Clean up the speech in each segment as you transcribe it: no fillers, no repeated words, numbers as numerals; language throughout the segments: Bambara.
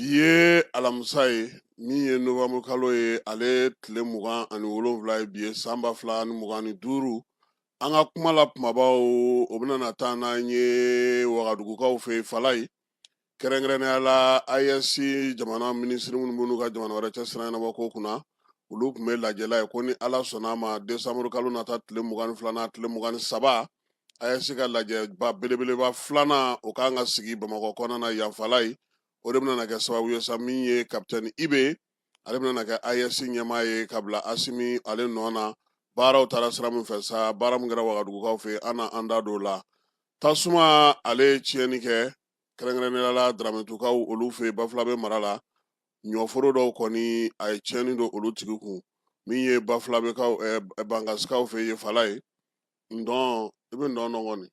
Bi ye alamisa ye, min ye novembre kalo ye, ale tile 27 ye bi ye, san 2025. An ka kuma la kumabaw, o bɛna na taa n'an ye Wagadugukaw fɛ yen Falayi, kɛrɛnkɛrɛnnenya la AES jamana minisiri minnu b'u ka jamana wɛrɛ cɛ sira ɲɛnabɔ ko kunna, olu tun bɛ lajɛla ye ko ni Ala sɔnna a ma, desanburu kalo nata tile 22 n'a tile 23, AES ka lajɛba belebeleba filanan, o kan ka sigi Bamakɔ kɔnɔna na yan Falayi. O de bɛna kɛ sababu ye sa, min ye kapitɛni Ibe, ale bɛna kɛ AES ɲɛmaa ye ka bila Asimi ale nɔ na. Baaraw taara sira min fɛ sa, baara min kɛra Wagadugukaw fɛ, an na an da don o la. Tasuma, ale ye tiɲɛni kɛ kɛrɛnkɛrɛnnenya la Darametukaw olu fɛ Bafulabe mara la. Ɲɔforo dɔw kɔni, a ye tiɲɛni don olu tigi kun. Min ye Bafulabekaw, Bankasikaw fɛ yen Falayi, ntɔn, i bɛ ntɔn dɔn kɔni?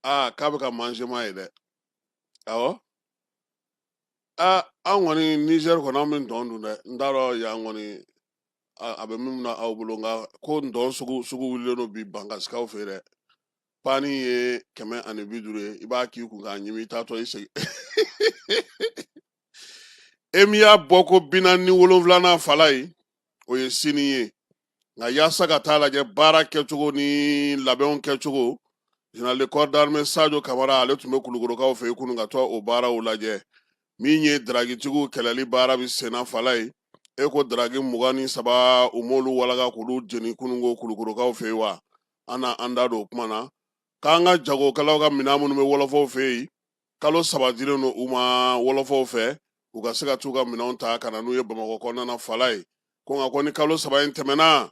Aa, k'a bɛ ka manzema ye dɛ. Awɔ, aa, an kɔni Nizɛri kɔni, an bɛ ntɔn dun dɛ. N t'a dɔn yan kɔni a bɛ min na aw bolo, nka ko ntɔn sugu wulilen don bi Bankasikaw fɛ dɛ. Paani ye 150 ye, i b'a k'i kun k'a ɲimi, i taatɔ i segin. Emiya bɔko 47nan Falayi, o ye sini ye. Nka yaasa ka taa lajɛ baara kɛcogo ni labɛnw kɛcogo, général de corps d'armée Sadio Kamara, ale tun bɛ Kulukorokaw fɛ yen kunun ka taa o baaraw lajɛ. Min ye dragitigiw kɛlɛli baara bɛ senna Falayi, e ko dragi 23, u m'olu walaga k'olu jeni kunun ko Kulukorokaw fɛ yen wa? An na an da don o kuma na. K'an ka jagokɛlaw ka minɛn minnu bɛ wɔlɔfɔw fɛ yen, kalo 3 dilen don u ma wɔlɔfɔw fɛ, u ka se ka t'u ka minɛnw ta ka na n'u ye Bamakɔ kɔnɔna na Falayi. Ko nka ko ni kalo 3 in tɛmɛna,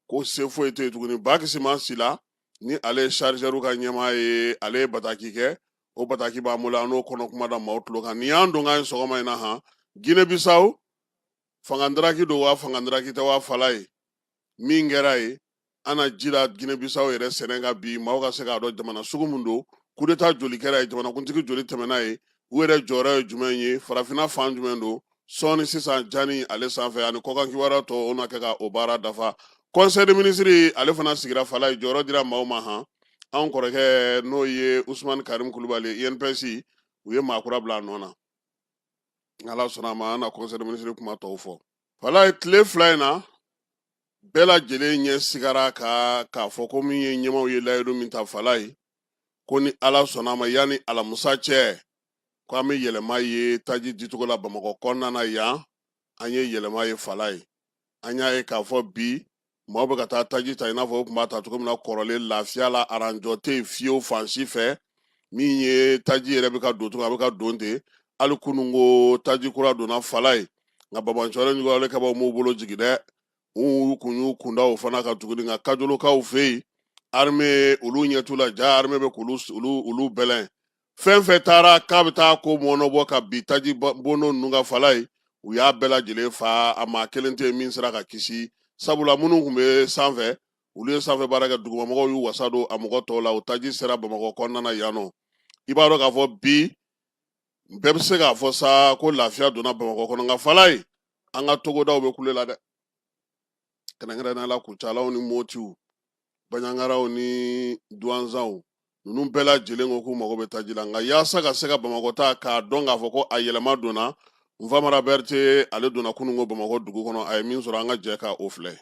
ko se foyi tɛ yen tuguni. Bakisima Sila, ni ale ye chargeur ka ɲɛmaa ye, ale ye bataki kɛ. O bataki b'an bolo, an n'o kɔnɔ kuma da maaw tulo kan. Nin y'an don k'an ye sɔgɔma in na han. Guinée Bissau, fangandaraki don wa fangandaraki tɛ wa Falayi? Min kɛra ye, an na ji la Guinée Bissau yɛrɛ sɛnɛ ka bi maaw ka se k'a dɔn jamana sugu min don. Coup d'état joli kɛra ye, jamanakuntigi joli tɛmɛna ye, u yɛrɛ jɔyɔrɔ ye jumɛn ye, farafinna fan jumɛn don? Sɔɔni sisan, jani ale sanfɛ ani kɔkan kibaruya tɔ, o na kɛ ka o baara dafa. Conseil des ministres, ale fana sigira Falayi, jɔyɔrɔ dira maaw ma han. Anw kɔrɔkɛ, n'o ye Usumani Karim Kulubali, INPS, u ye maa kura bila a nɔ na. Ala sɔnna a ma, an na conseil des ministres kuma tɔw fɔ Falayi. Tile 2 in na, bɛɛ lajɛlen ɲɛ sigara ka k'a fɔ ko min ye ɲɛmaaw ye layidu min ta Falayi, ko ni Ala sɔnna a ma, yanni alamusa cɛ, ko an bɛ yɛlɛma ye taji dicogo la Bamakɔ kɔnɔna na yan. An ye yɛlɛma ye Falayi. An y'a ye k'a fɔ bi maaw bɛ ka taa taji ta i n'a fɔ u tun b'a ta cogo min na kɔrɔlen, lafiya la, aranjɔ tɛ yen fiyewu fan si fɛ. Min ye taji yɛrɛ bɛ ka don cogo, a bɛ ka don ten. Hali kunun ko taji kura donna Falayi, nka babancɔrɔ ni ale kabaw m'u bolo jigin dɛ. U kun y'u kunda o fana kan tuguni. Nka Kajolokaw fɛ yen, armée, olu ɲɛ t'u la. Ja armée bɛ k'olu olu bɛlɛn. Fɛn fɛn taara k'a bɛ taa ko mɔnɔbɔ ka bi taji bondo ninnu ka Falayi, u y'a bɛɛ lajɛlen fa. A maa kelen tɛ yen min sera ka kisi, sabula minnu tun bɛ sanfɛ, olu ye sanfɛ baara kɛ, dugumamɔgɔw y'u wasa don a mɔgɔ tɔw la. O taji sera Bamakɔ kɔnɔna na yan nɔ. I b'a dɔn k'a fɔ bi bɛɛ bɛ se k'a fɔ sa ko lafiya donna Bamakɔ kɔnɔ. Nka Falayi, an ka togodaw bɛ kule la dɛ, kɛrɛnkɛrɛnnenya la Kucalaw ni Motiw, Baɲangaraw ni Duwanzanw. Ninnu bɛɛ lajɛlen ko k'u mago bɛ taji la. Nka yaasa ka se ka Bamakɔ ta k'a dɔn k'a fɔ ko a yɛlɛma donna, Nfamara Berete, ale donna kunun ko Bamakɔ dugu kɔnɔ. A ye min sɔrɔ, an ka jɛ ka o filɛ.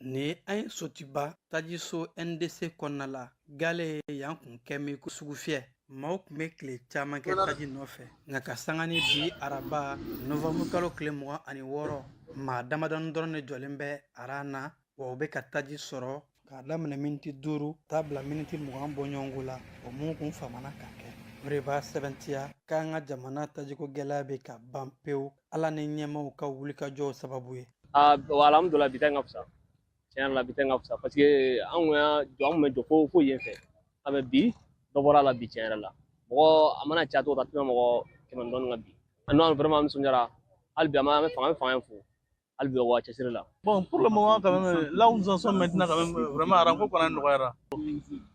Nin an ye Sotuba tajiso NDC kɔnɔna la. Gale yan kun kɛ min ko sugu fiyɛ, maaw tun bɛ tile caman kɛ taji nɔfɛ. Nka ka sanga ni bi araba novanburu kalo tile 26, maa damadɔni dɔrɔn de jɔlen bɛ aran na, wa u bɛ ka taji sɔrɔ k'a daminɛ miniti 5 taa bila miniti 20 bɔɲɔgɔnko la. O mun kun famana ka kɛ, o de b'a sɛbɛntiya k'an ka jamana tajiko gɛlɛya bɛ ka ban pewu, Ala ni ɲɛmaaw ka wulikajɔw sababu ye. Aa, alhamdulilah, bi ta in ka fisa. Tiɲɛ yɛrɛ la, bi ta in ka fisa, parce que an kun y'a jɔ, an kun bɛ jɔ fo yen fɛ. A bɛ bi dɔ bɔra a la bi. Tiɲɛ yɛrɛ la, mɔgɔ a mana caya cogo a tɛmɛ mɔgɔ 100 dɔɔnin kan bi. Non, vraiment, an nisɔndiyara. Hali bi an bɛ fanga in fo hali bi wa cɛsiri la. Bon, pour le moment, quand même, là où nous en sommes maintenant, quand même, vraiment, rang ko kɔni nɔgɔyara.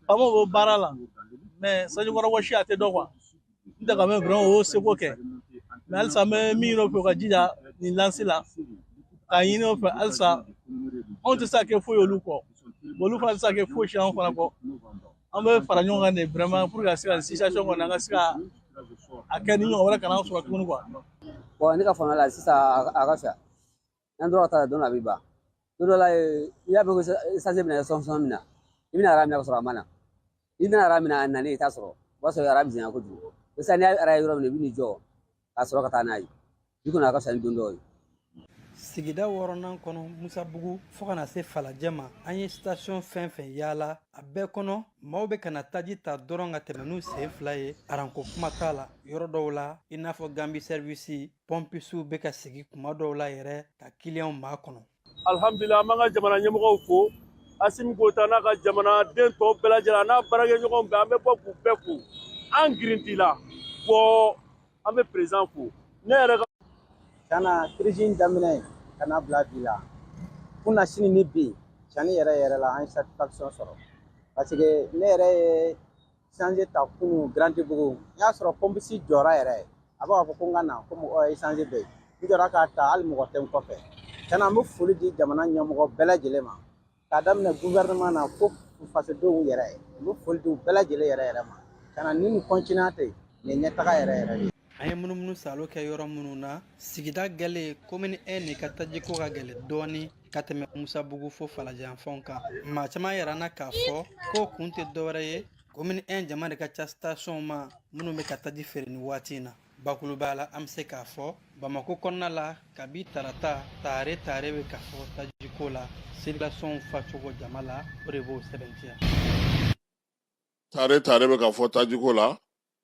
Faamaw b'o baara la, mais sanjikɔrɔ wɔsi a tɛ dɔn quoi. N tɛ quand même vraiment o seko kɛ. Mais halisa an bɛ min ɲini o fɛ, u ka jija nin lancée la, k'a ɲini o fɛ halisa. Anw tɛ se ka kɛ foyi olu kɔ, olu fana tɛ se ka kɛ foyi si anw fana kɔ. An bɛ fara ɲɔgɔn kan de vraiment pour que ka se ka situation kɔni, an ka se ka a kɛ ni ɲɔgɔn wɛrɛ kana sɔrɔ tuguni quoi. Bon, ne ka faamuya la sisan, a ka fisa. N'an tora ka taa don, a bɛ ban. Don dɔ la, i y'a mɛn ko essence bɛna sɔn min na, i bɛna rang min na ka sɔrɔ a ma na. I bɛna rang min na, a nalen, i t'a sɔrɔ. O b'a sɔrɔ rang bɛ janya kojugu. Sisan, n'i y'a rang yɔrɔ min na, i bɛ n'i jɔ ka sɔrɔ ka taa n'a ye. Bi kɔni, a ka fisa ni don dɔw ye. Sigida wɔɔrɔnan kɔnɔ, Musabugu fo ka na se Falajɛ ma, an ye station fɛn fɛn yaala, a bɛɛ kɔnɔ, maaw bɛ ka na taji ta dɔrɔn ka tɛmɛ n'u sen fila ye. Rang ko kuma t'a la. Yɔrɔ dɔw la, i n'a fɔ Gambi Service, pɔmpisiw bɛ ka sigi kuma dɔw la yɛrɛ ka kiliyanw maa kɔnɔ. Alhamdulilah, an b'an ka jamana ɲɛmɔgɔw fo, Asimi Goyita n'a ka jamanaden tɔw bɛɛ lajɛlen, a n'a baarakɛɲɔgɔnw bɛɛ. An bɛ bɔ k'u bɛɛ fo. An girinti la bɔ, an bɛ président fo. Ne yɛrɛ ka Tiɲɛna, crise in daminɛ ka n'a bila bi la, kunna sini ni bi, tiɲɛni yɛrɛ yɛrɛ la, an ye satisfaction sɔrɔ, parce que ne yɛrɛ ye essence ta kunun Garantibugu. N y'a sɔrɔ pɔmpisi jɔra yɛrɛ, a b'a fɔ ko n ka na ko mɔgɔ essence bɛ yen. N jɔra k'a ta, hali mɔgɔ tɛ n kɔfɛ. Tiɲɛna, an bɛ foli di jamana ɲɛmɔgɔ bɛɛ lajɛlen ma, k'a daminɛ gouvernement na fo fasodenw yɛrɛ. N bɛ foli di u bɛɛ lajɛlen yɛrɛ yɛrɛ ma. Tiɲɛna, ni nin continuer ten, nin ye ɲɛtaga yɛrɛ yɛrɛ de ye. An ye munumunu salo kɛ yɔrɔ minnu na, sigida gɛlɛn Commune 1 nin ka tajiko ka gɛlɛn dɔɔni ka tɛmɛ Musabugu fo Falajɛyanfanw kan. Maa caman yɛrɛ na k'a fɔ k'o kun tɛ dɔwɛrɛ ye, Commune 1 jama de ka ca station ma minnu bɛ ka taji feere ni waati in na. Bakuruba la, an bɛ se k'a fɔ Bamako kɔnɔna la, kabi tarata, tare tare bɛ ka fɔ tajiko la. Circulation facogo jama la, o de b'o sɛbɛntiya. Tare tare bɛ ka fɔ tajiko la.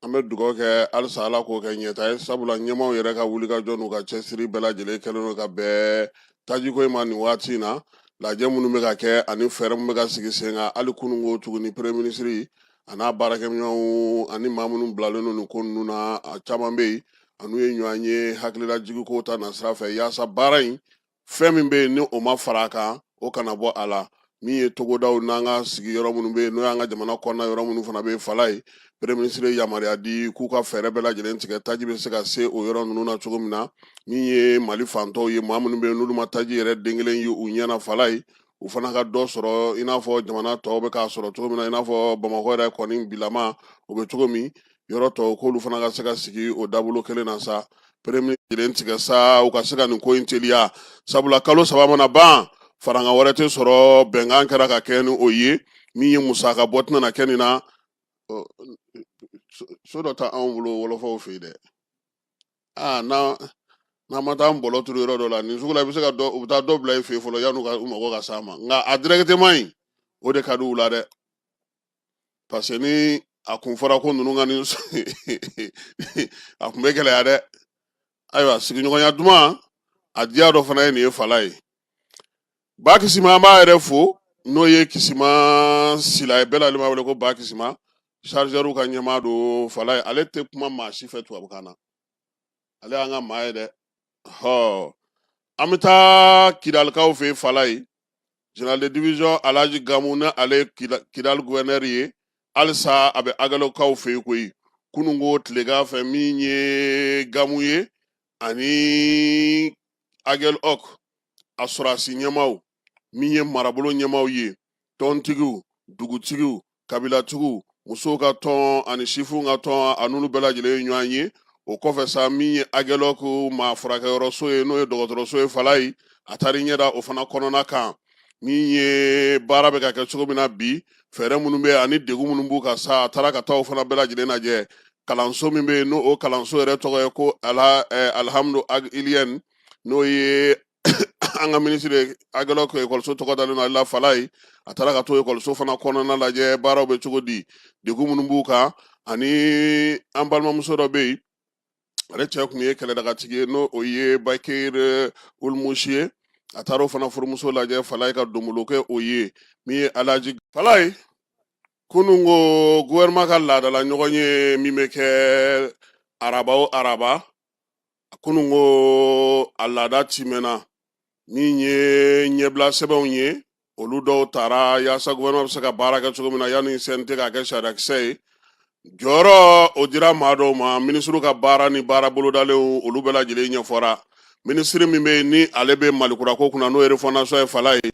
An bɛ dugawu kɛ halisa, Ala k'o kɛ ɲɛta ye, sabula ɲɛmaaw yɛrɛ ka wulikajɔ n'u ka cɛsiri bɛɛ lajɛlen kɛlen don ka bɛn tajiko in ma nin waati in na. Lajɛ minnu bɛ ka kɛ ani fɛɛrɛ minnu bɛ ka sigi sen kan, hali kunun ko tuguni, premier ministre a n'a baarakɛminɛnw ani maa minnu bilalen don nin ko ninnu na, a caman bɛ yen, a n'u ye ɲɔgɔn ye hakililajigi ko ta nasira fɛ, yaasa baara in, fɛn min bɛ yen ni o ma fara a kan, o kana bɔ a la. Min ye togodaw n'an ka sigi yɔrɔ minnu bɛ yen, n'o y'an ka jamana kɔnɔna yɔrɔ minnu fana bɛ yen, fala ye, premier ministre ye yamaruya di k'u ka fɛɛrɛ bɛɛ lajɛlen tigɛ, taji bɛ se ka se o yɔrɔ ninnu na cogo min na. Min ye Mali fantɔw ye, maa minnu bɛ yen n'olu ma taji yɛrɛ den kelen ye u ɲɛ na, fala ye, u fana ka dɔ sɔrɔ i n'a fɔ jamana tɔw bɛ k'a sɔrɔ cogo min na, i n'a fɔ Bamakɔ yɛrɛ kɔni bilama o bɛ cogo min, yɔrɔ tɔw k'olu fana ka se ka sigi o dabolo kelen na sa. Premier kelen tigɛ sa, u ka se ka nin ko in teliya, sabula kalo 3 mana ban, farankan wɛrɛ tɛ sɔrɔ. Bɛnkan kɛra ka kɛ ni o ye. Min ye musaka bɔ tɛna na kɛ nin na. So dɔ ta anw bolo wɔlɔfɔw fɛ yen dɛ. Aa, n'an ma taa an bɔlɔ turu yɔrɔ dɔ la nin sugu la, i bɛ se ka dɔ, u bɛ taa dɔ bila i fɛ yen fɔlɔ yan'u ka u mago ka s'a ma. Nka a directement in, o de ka di u la dɛ, parce que ni a kun fɔra ko ninnu ka nin, a kun bɛ gɛlɛya dɛ. Ayiwa, sigiɲɔgɔnya duman, a diya dɔ fana ye nin ye. Fala ye, Ba Kisima, an b'a yɛrɛ fo, n'o ye Kisima Sila ye, bɛɛ lajɛlen b'a wele ko Ba Kisima, chargeur ka ɲɛmaa don. Fala ye, ale tɛ kuma maa si fɛ tubabukan na, ale y'an ka maa ye dɛ. Hɔ, an bɛ taa Kidalikaw fɛ yen. Fala ye, général de division Alhaji Gamu, ni ale ye Kidal gouverneur ye, halisa a bɛ Aguelhokkaw fɛ yen koyi. Kununko tilegan fɛ, min ye Gamu ye ani Aguelhok a sɔrɔdasi ɲɛmaaw, min ye marabolo ɲɛmaaw ye, tɔntigiw, dugutigiw, kabilatigiw, musow ka tɔn ani sifinw ka tɔn, a n'olu bɛɛ lajɛlen ye ɲɔgɔn ye. O kɔfɛ sa, min ye Aguelhok maa furakɛyɔrɔso ye, n'o ye dɔgɔtɔrɔso ye, fala ye, a taara i ɲɛ da o fana kɔnɔna kan, min ye baara bɛ ka kɛ cogo min na bi, fɛɛrɛ minnu bɛ ani degun minnu b'u kan sa, a taara ka taa o fana bɛɛ lajɛlen lajɛ. Kalanso min bɛ yen, n'o o kalanso yɛrɛ tɔgɔ ye ko Alhamdu Ag Ilyène, n'o ye an ka minisiri Aguelhok ekɔliso tɔgɔ dalen don ale la, fala ye, a taara ka t'o ekɔliso fana kɔnɔna lajɛ, baaraw bɛ cogo di, degun minnu b'u kan. Ani an balimamuso dɔ bɛ yen, ale cɛ tun ye kɛlɛdagatigi ye, n'o o ye Bakir Ulmusi ye, a taara o fana furumuso lajɛ, fala ye, ka donbolo kɛ o ye. Min ye Alhaji, fala ye, kunun ko gouvernement ka laadala ɲɔgɔn ye min bɛ kɛ araba o araba, kunun ko a laada timɛna. Min ye ɲɛbila sɛbɛnw ye, olu dɔw tara yaasa gouvernement bɛ se ka baara kɛ cogo min na yanni CNT k'a kɛ sariyakisɛ ye. Jɔyɔrɔ o dira maa dɔw ma. Minisiriw ka baara ni baara bolodalenw, olu bɛɛ lajɛlen ɲɛfɔra. Minisiri min bɛ yen ni ale bɛ Malikura ko kunna, n'o ye refondation ye, fala ye,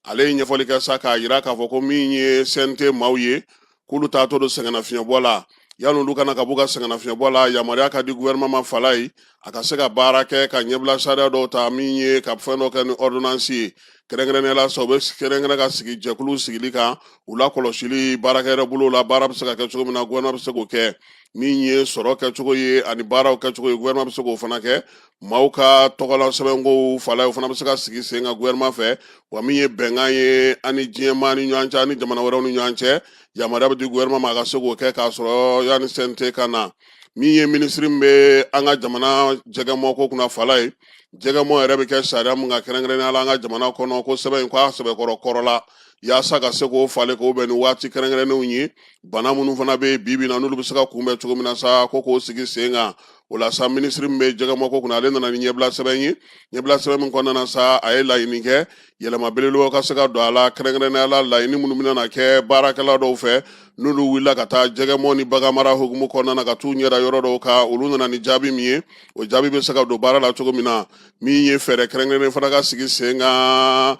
ale ye ɲɛfɔli kɛ sa k'a yira k'a fɔ ko min ye CNT maaw ye, k'olu taatɔ don sɛgɛnnafiɲɛbɔ la. Yan'olu ka na ka b'u ka sɛgɛnnafiɲɛbɔ la, yamaruya ka di gouvernement ma Falaye, a ka se ka baara kɛ ka ɲɛbila sariya dɔw ta, min ye ka fɛn dɔ kɛ ni ordonnance ye. Kɛrɛnkɛrɛnnenya la sa, u bɛ kɛrɛnkɛrɛn ka sigi jɛkulu sigili kan, u lakɔlɔsili baarakɛyɔrɔ bolo la, baara bɛ se ka kɛ cogo min na, gouvernement bɛ se k'o kɛ. Min ye sɔrɔ kɛcogo ye ani baaraw kɛcogo ye, gouvernement bɛ se k'o fana kɛ. Maaw ka tɔgɔla sɛbɛnkow Falaye, o fana bɛ se ka sigi sen kan gouvernement fɛ. Wa min ye bɛnkan ye ani diɲɛmaa ni ɲɔgɔn cɛ ani jamana wɛrɛw ni ɲɔgɔn cɛ, yamaruya bɛ di gouvernement ma a ka se k'o kɛ k'a sɔrɔ yanni CNT ka na. Min ye minisiri min bɛ an ka jamana jɛgɛmɔko kunna Falaye, jɛgɛmɔ yɛrɛ bɛ kɛ sariya mun kan kɛrɛnkɛrɛnnenya la an ka jamana kɔnɔ, ko sɛbɛn in ko a sɛbɛkɔrɔ kɔrɔla, yaasa ka se k'o falen k'o bɛn ni waati kɛrɛnkɛrɛnnenw ye. Bana minnu fana bɛ yen bi bi in na, n'olu bɛ se ka kunbɛn cogo min na sa, ko k'o sigi sen kan. O la sa, minisiri min bɛ jɛgɛmɔko kunna, ale nana ni ɲɛbila sɛbɛn ye. Ɲɛbila sɛbɛn min kɔnɔna na sa, a ye laɲini kɛ yɛlɛma belebelebaw ka se ka don a la, kɛrɛnkɛrɛnnenya la laɲini minnu bɛna na kɛ baarakɛla dɔw fɛ, n'olu wulila ka taa jɛgɛmɔ ni baganmara hukumu kɔnɔna na ka t'u ɲɛda yɔrɔ dɔw kan, olu nana ni jaabi min ye, o jaabi bɛ se ka don baara la cogo min na. Min ye fɛɛrɛ kɛrɛnkɛrɛnnen fana ka sigi sen kan,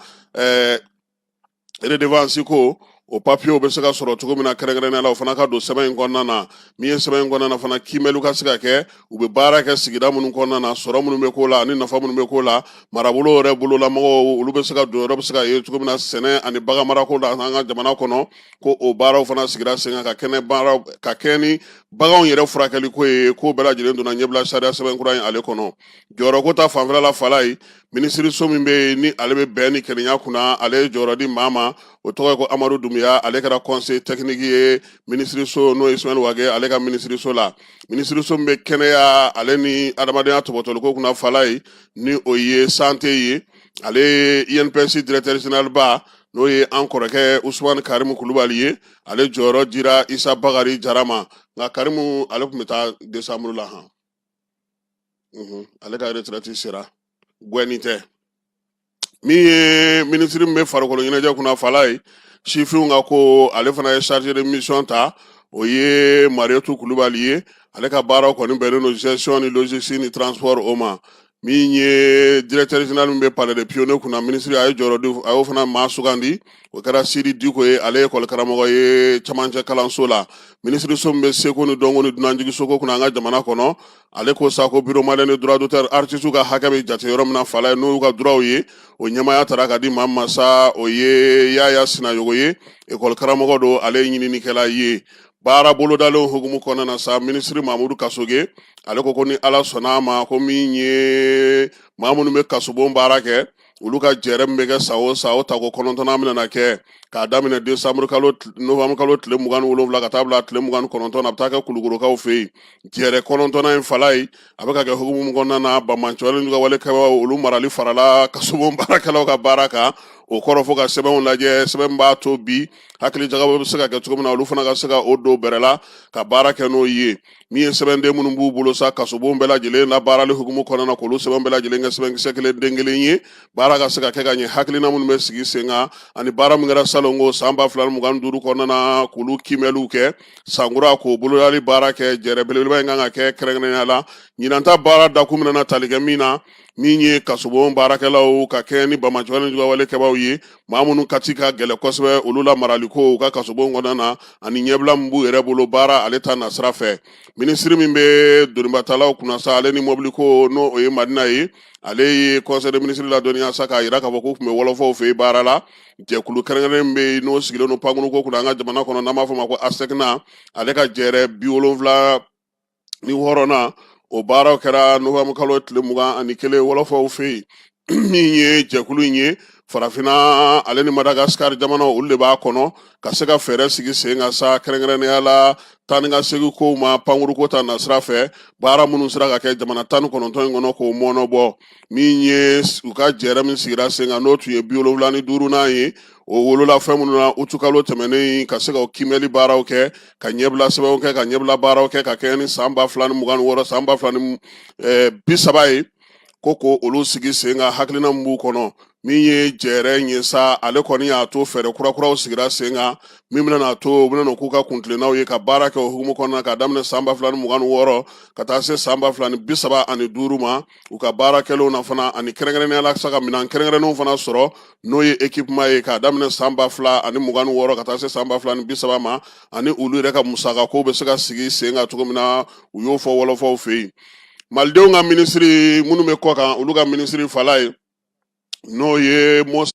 redevance ko, o papiyew bɛ se ka sɔrɔ cogo min na kɛrɛnkɛrɛnnenya la, o fana ka don sɛbɛn in kɔnɔna na. Min ye sɛbɛn in kɔnɔna na fana, kiimɛliw ka se ka kɛ, u bɛ baara kɛ sigida minnu kɔnɔna na, sɔrɔ minnu bɛ k'o la ani nafa minnu bɛ k'o la, marabolo yɛrɛ bololamɔgɔw, olu bɛ se ka don yɔrɔ bɛ se ka ye cogo min na sɛnɛ ani baganmarako la an ka jamana kɔnɔ, ko o baaraw fana sigira sen kan ka kɛnɛ baaraw ka kɛ ni baganw yɛrɛ furakɛli ko ye, k'o bɛɛ lajɛlen donna ɲɛbila sariya sɛbɛn kura in ale kɔnɔ. Jɔyɔrɔko ta fanfɛla la Falaye, minisiriso min bɛ yen ni ale bɛ bɛn ni kelenya kunna, ale ye jɔyɔrɔ di maa ma, o tɔgɔ ye ko Amadu Dunbiya. Ale kɛra conseiller technique ye minisiriso, n'o ye Ismaël Wagué ale ka minisiriso la. Minisiriso min bɛ kɛnɛya ale ni adamadenya tɔbɔtɔliko kunna Falaye, ni o ye santé ye, ale ye INPS directeur général ba, n'o ye an kɔrɔkɛ Usumani Karimu Kulubali ye, ale jɔyɔrɔ dira Isa Bakari Jara ma. Nka Karimu, ale tun bɛ taa décembre la han, ale ka retraite sera, gwɛni tɛ. Min ye minisiri min bɛ farikolo ɲɛnajɛ kunna Falaye, sifinw ka ko, ale fana ye chargé de mission ta, o ye Mariyetu Kulubali ye. Ale ka baaraw kɔni bɛnnen don gestion ni logistique ni transport o ma. Min ye directeur général min bɛ Palais des Pionniers kunna, minisiri a ye jɔyɔrɔ di, a y'o fana maa sugandi, o kɛra Sidi Diko ye, ale ye ekɔli karamɔgɔ ye camancɛ kalanso la. Minisiriso min bɛ seko ni dɔnko ni dunanjiginso kunna an ka jamana kɔnɔ, ale ko sa ko bureau malien de droit d'auteur, artiste ka hakɛ bɛ jate yɔrɔ min na Falaye, n'o y'u ka droit ye, o ɲɛmaaya tara ka di maa ma sa, o ye Yaya Sinayogo ye, ekɔli karamɔgɔ don, ale ye ɲininikɛla ye. Baara bolodalenw hukumu kɔnɔna na sa, minisiri Mamudu Kasoge, ale ko ko ni Ala sɔnna a ma, ko min ye maa minnu bɛ kasobon baara kɛ, olu ka jɛrɛ min bɛ kɛ san o san, o tako kɔnɔntɔnnan bɛna kɛ k'a daminɛ décembre kalo, novembre kalo tile 27 ka taa bila tile 29, a bɛ taa kɛ Kulukorokaw fɛ yen. Jɛrɛ kɔnɔntɔnnan in Falaye, a bɛ ka kɛ hukumu min kɔnɔna na, banbaanciwale n'u ka walekɛbaaw, olu marali farala kasobon baarakɛlaw ka baara kan. O kɔrɔ fo ka sɛbɛnw lajɛ, sɛbɛn b'a to bi hakili jagabɔ bɛ se ka kɛ cogo min na, olu fana ka se ka o don bɛrɛ la ka baara kɛ n'o ye. Min ye sɛbɛnden minnu b'u bolo sa, kasobon bɛɛ lajɛlen la baarali hukumu kɔnɔna na, k'olu sɛbɛn bɛɛ lajɛlen kɛ sɛbɛnkisɛ kelen den kelen ye, baara ka se ka kɛ ka ɲɛ. Hakilina minnu bɛ sigi sen kan ani baara min kɛra salon ko san 2025 kɔnɔna na, k'olu kiimɛliw kɛ sankura, k'o bolodali baara kɛ. Jɛrɛ belebeleba in kan ka kɛ kɛrɛnkɛrɛnnenya la ɲinan ta baara dakun bɛna tali kɛ min na, min ye kasobon baarakɛlaw ka kɛ ni banbaanciwale juguya wale kɛbaaw ye, maa minnu kati ka gɛlɛ kosɛbɛ, olu la maraliko u ka kasobon kɔnɔna na ani ɲɛbila min b'u yɛrɛ bolo baara ale ta nasira fɛ. Minisiri min bɛ donibatalaw kunna sa, ale ni mɔbiliko, n'o o ye Madina ye, ale ye conseil des ministres ladɔnniya sa k'a yira k'a fɔ k'u tun bɛ wɔlɔfɔw fɛ yen baara la. Jɛkulu kɛrɛnkɛrɛnnen min bɛ yen n'o sigilen don pankuruko kunna an ka jamana kɔnɔ, n'an b'a fɔ o ma ko ASECNA, ale ka jɛrɛ 76nan, o baaraw kɛra novembre kalo tile 21 wɔlɔfɔw fɛ yen. Min ye jɛkulu in ye, farafinna ale ni Madagasikari jamanaw, olu de b'a kɔnɔ, ka se ka fɛɛrɛ sigi sen kan sa, kɛrɛnkɛrɛnnenya la taa ni ka segin kow ma pankuruko ta nasira fɛ, baara minnu sera ka kɛ jamana 19 in kɔnɔ, k'o mɔnɔbɔ. Min ye u ka jɛrɛ min sigira sen kan, n'o tun ye 75nan ye, o wolola fɛn minnu na utukalo tɛmɛnen, ka se ka kiimɛli baaraw kɛ, ka ɲɛbila sɛbɛnw kɛ, ka ɲɛbila baaraw kɛ ka kɛɲɛ ni san 2026, san 2030 ye, ko olu sigi sen kan, hakilina min b'u kɔnɔ. Min ye jɛrɛ in ye sa, ale kɔni y'a to fɛɛrɛ kurakuraw sigira sen kan min bɛna n'a to u bɛna k'u ka kuntilennaw ye ka baara kɛ o hukumu kɔnɔna k'a daminɛ san 2026 ka taa se san 2035 ma. U ka baara kɛlenw na fana, ani kɛrɛnkɛrɛnnenya la sa ka minɛn kɛrɛnkɛrɛnnenw fana sɔrɔ, n'o ye équipement ye, k'a daminɛ san 2026 ka taa se san 2030 ma, ani olu yɛrɛ ka musakako bɛ se ka sigi sen kan cogo min na, u y'o fɔ wɔlɔfɔw fɛ yen. Malidenw ka minisiri minnu bɛ kɔ kan, olu ka minisiri fala ye, n'o ye Musa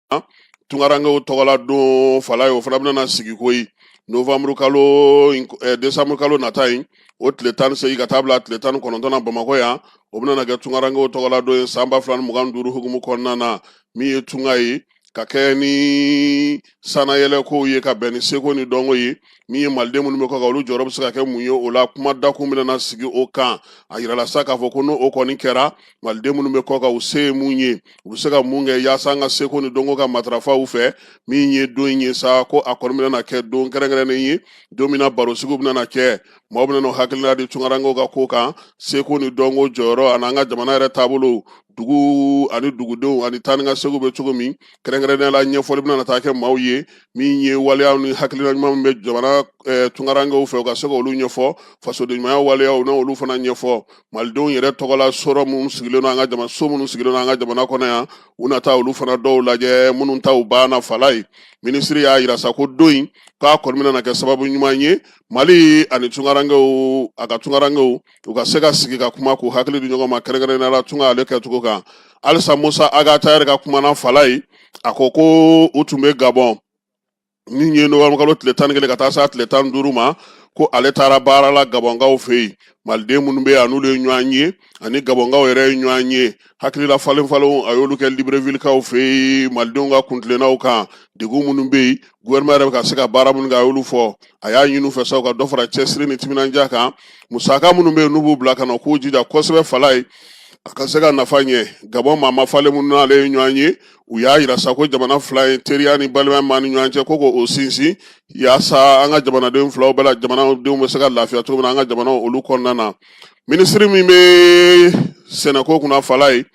Tunkarankew tɔgɔla don fala ye, o fana bɛna sigi koyi novembre kalo, décembre kalo nata in, o tile 18 ka taa bila tile 19 na Bamakɔ yan. O bɛna kɛ Tunkarankew tɔgɔla don ye san 2025 hukumu kɔnɔna na, min ye tunga ye ka kɛ ni sanayɛlɛkow ye, ka bɛn ni seko ni dɔnko ye. Min ye maliden minnu bɛ kɔ kan, olu jɔyɔrɔ bɛ se ka kɛ mun ye o la, kuma dakun bɛna sigi o kan. A yirala sa k'a fɔ ko n'o o kɔni kɛra, maliden minnu bɛ kɔ kan, u se ye mun ye, u bɛ se ka mun kɛ yaasa an ka seko ni dɔnko ka matarafa u fɛ. Min ye don in ye sa, ko a kɔni bɛna kɛ don kɛrɛnkɛrɛnnen ye, don min na barosigiw bɛna kɛ, maaw bɛna n'u hakilina di tunkarankew ka ko kan, seko ni dɔnko jɔyɔrɔ, ani an ka jamana yɛrɛ taabolo, dugu ani dugudenw ani taa ni ka seginw bɛ cogo min. Kɛrɛnkɛrɛnnenya la, ɲɛfɔli bɛna taa kɛ maaw ye, min ye waleyaw ni hakilina ɲuman min bɛ jamana tunkarankew fɛ, u ka se k'olu ɲɛfɔ, fasodenɲumanya waleyaw na, olu fana ɲɛfɔ. Malidenw yɛrɛ tɔgɔla sɔrɔ minnu sigilen don an ka jamana, so minnu sigilen don an ka jamana kɔnɔ yan, u na taa olu fana dɔw lajɛ minnu taw banna fala ye. Minisiri y'a yira sa ko don in k'a kɔni bɛna kɛ sababu ɲuman ye Mali ani tunkarankew, a ka tunkarankew, u ka se ka sigi ka kuma, k'u hakili di ɲɔgɔn ma, kɛrɛnkɛrɛnnenya la tunga ale kɛcogo kan. Halisa Musa Ag Attaher ka kuma na fala ye, a ko ko u tun bɛ Gabɔn min ye novembre kalo tile 11 ka taa se a tile 15 ma, ko ale taara baara la Gabɔnkaw fɛ yen. Maliden minnu bɛ yan, n'olu ye ɲɔgɔn ye, ani Gabɔnkaw yɛrɛ ye ɲɔgɔn ye, hakilila falen falenw a y'olu kɛ Librevillekaw fɛ yen, malidenw ka kuntilennaw kan, degun minnu bɛ yen, gouvernement yɛrɛ bɛ ka se ka baara minnu kɛ, a y'olu fɔ. A y'a ɲini u fɛ sa u ka dɔ fara cɛsiri ni timinandiya kan. Musaka minnu bɛ yen n'u b'u bila ka na, k'u jija kosɛbɛ fala ye, a ka se ka nafa ɲɛ. Gabɔn maa mafalen minnu n'ale ye ɲɔgɔn ye, u y'a yira sa ko jamana fila ye teriya ni balimaya b'an ni ɲɔgɔn cɛ, ko k'o sinsin yaasa an ka jamanaden filaw bɛɛ la jamanadenw bɛ se ka lafiya cogo min na an ka jamanaw olu kɔnɔna na. Minisiri min bɛ sɛnɛko kunna fala ye,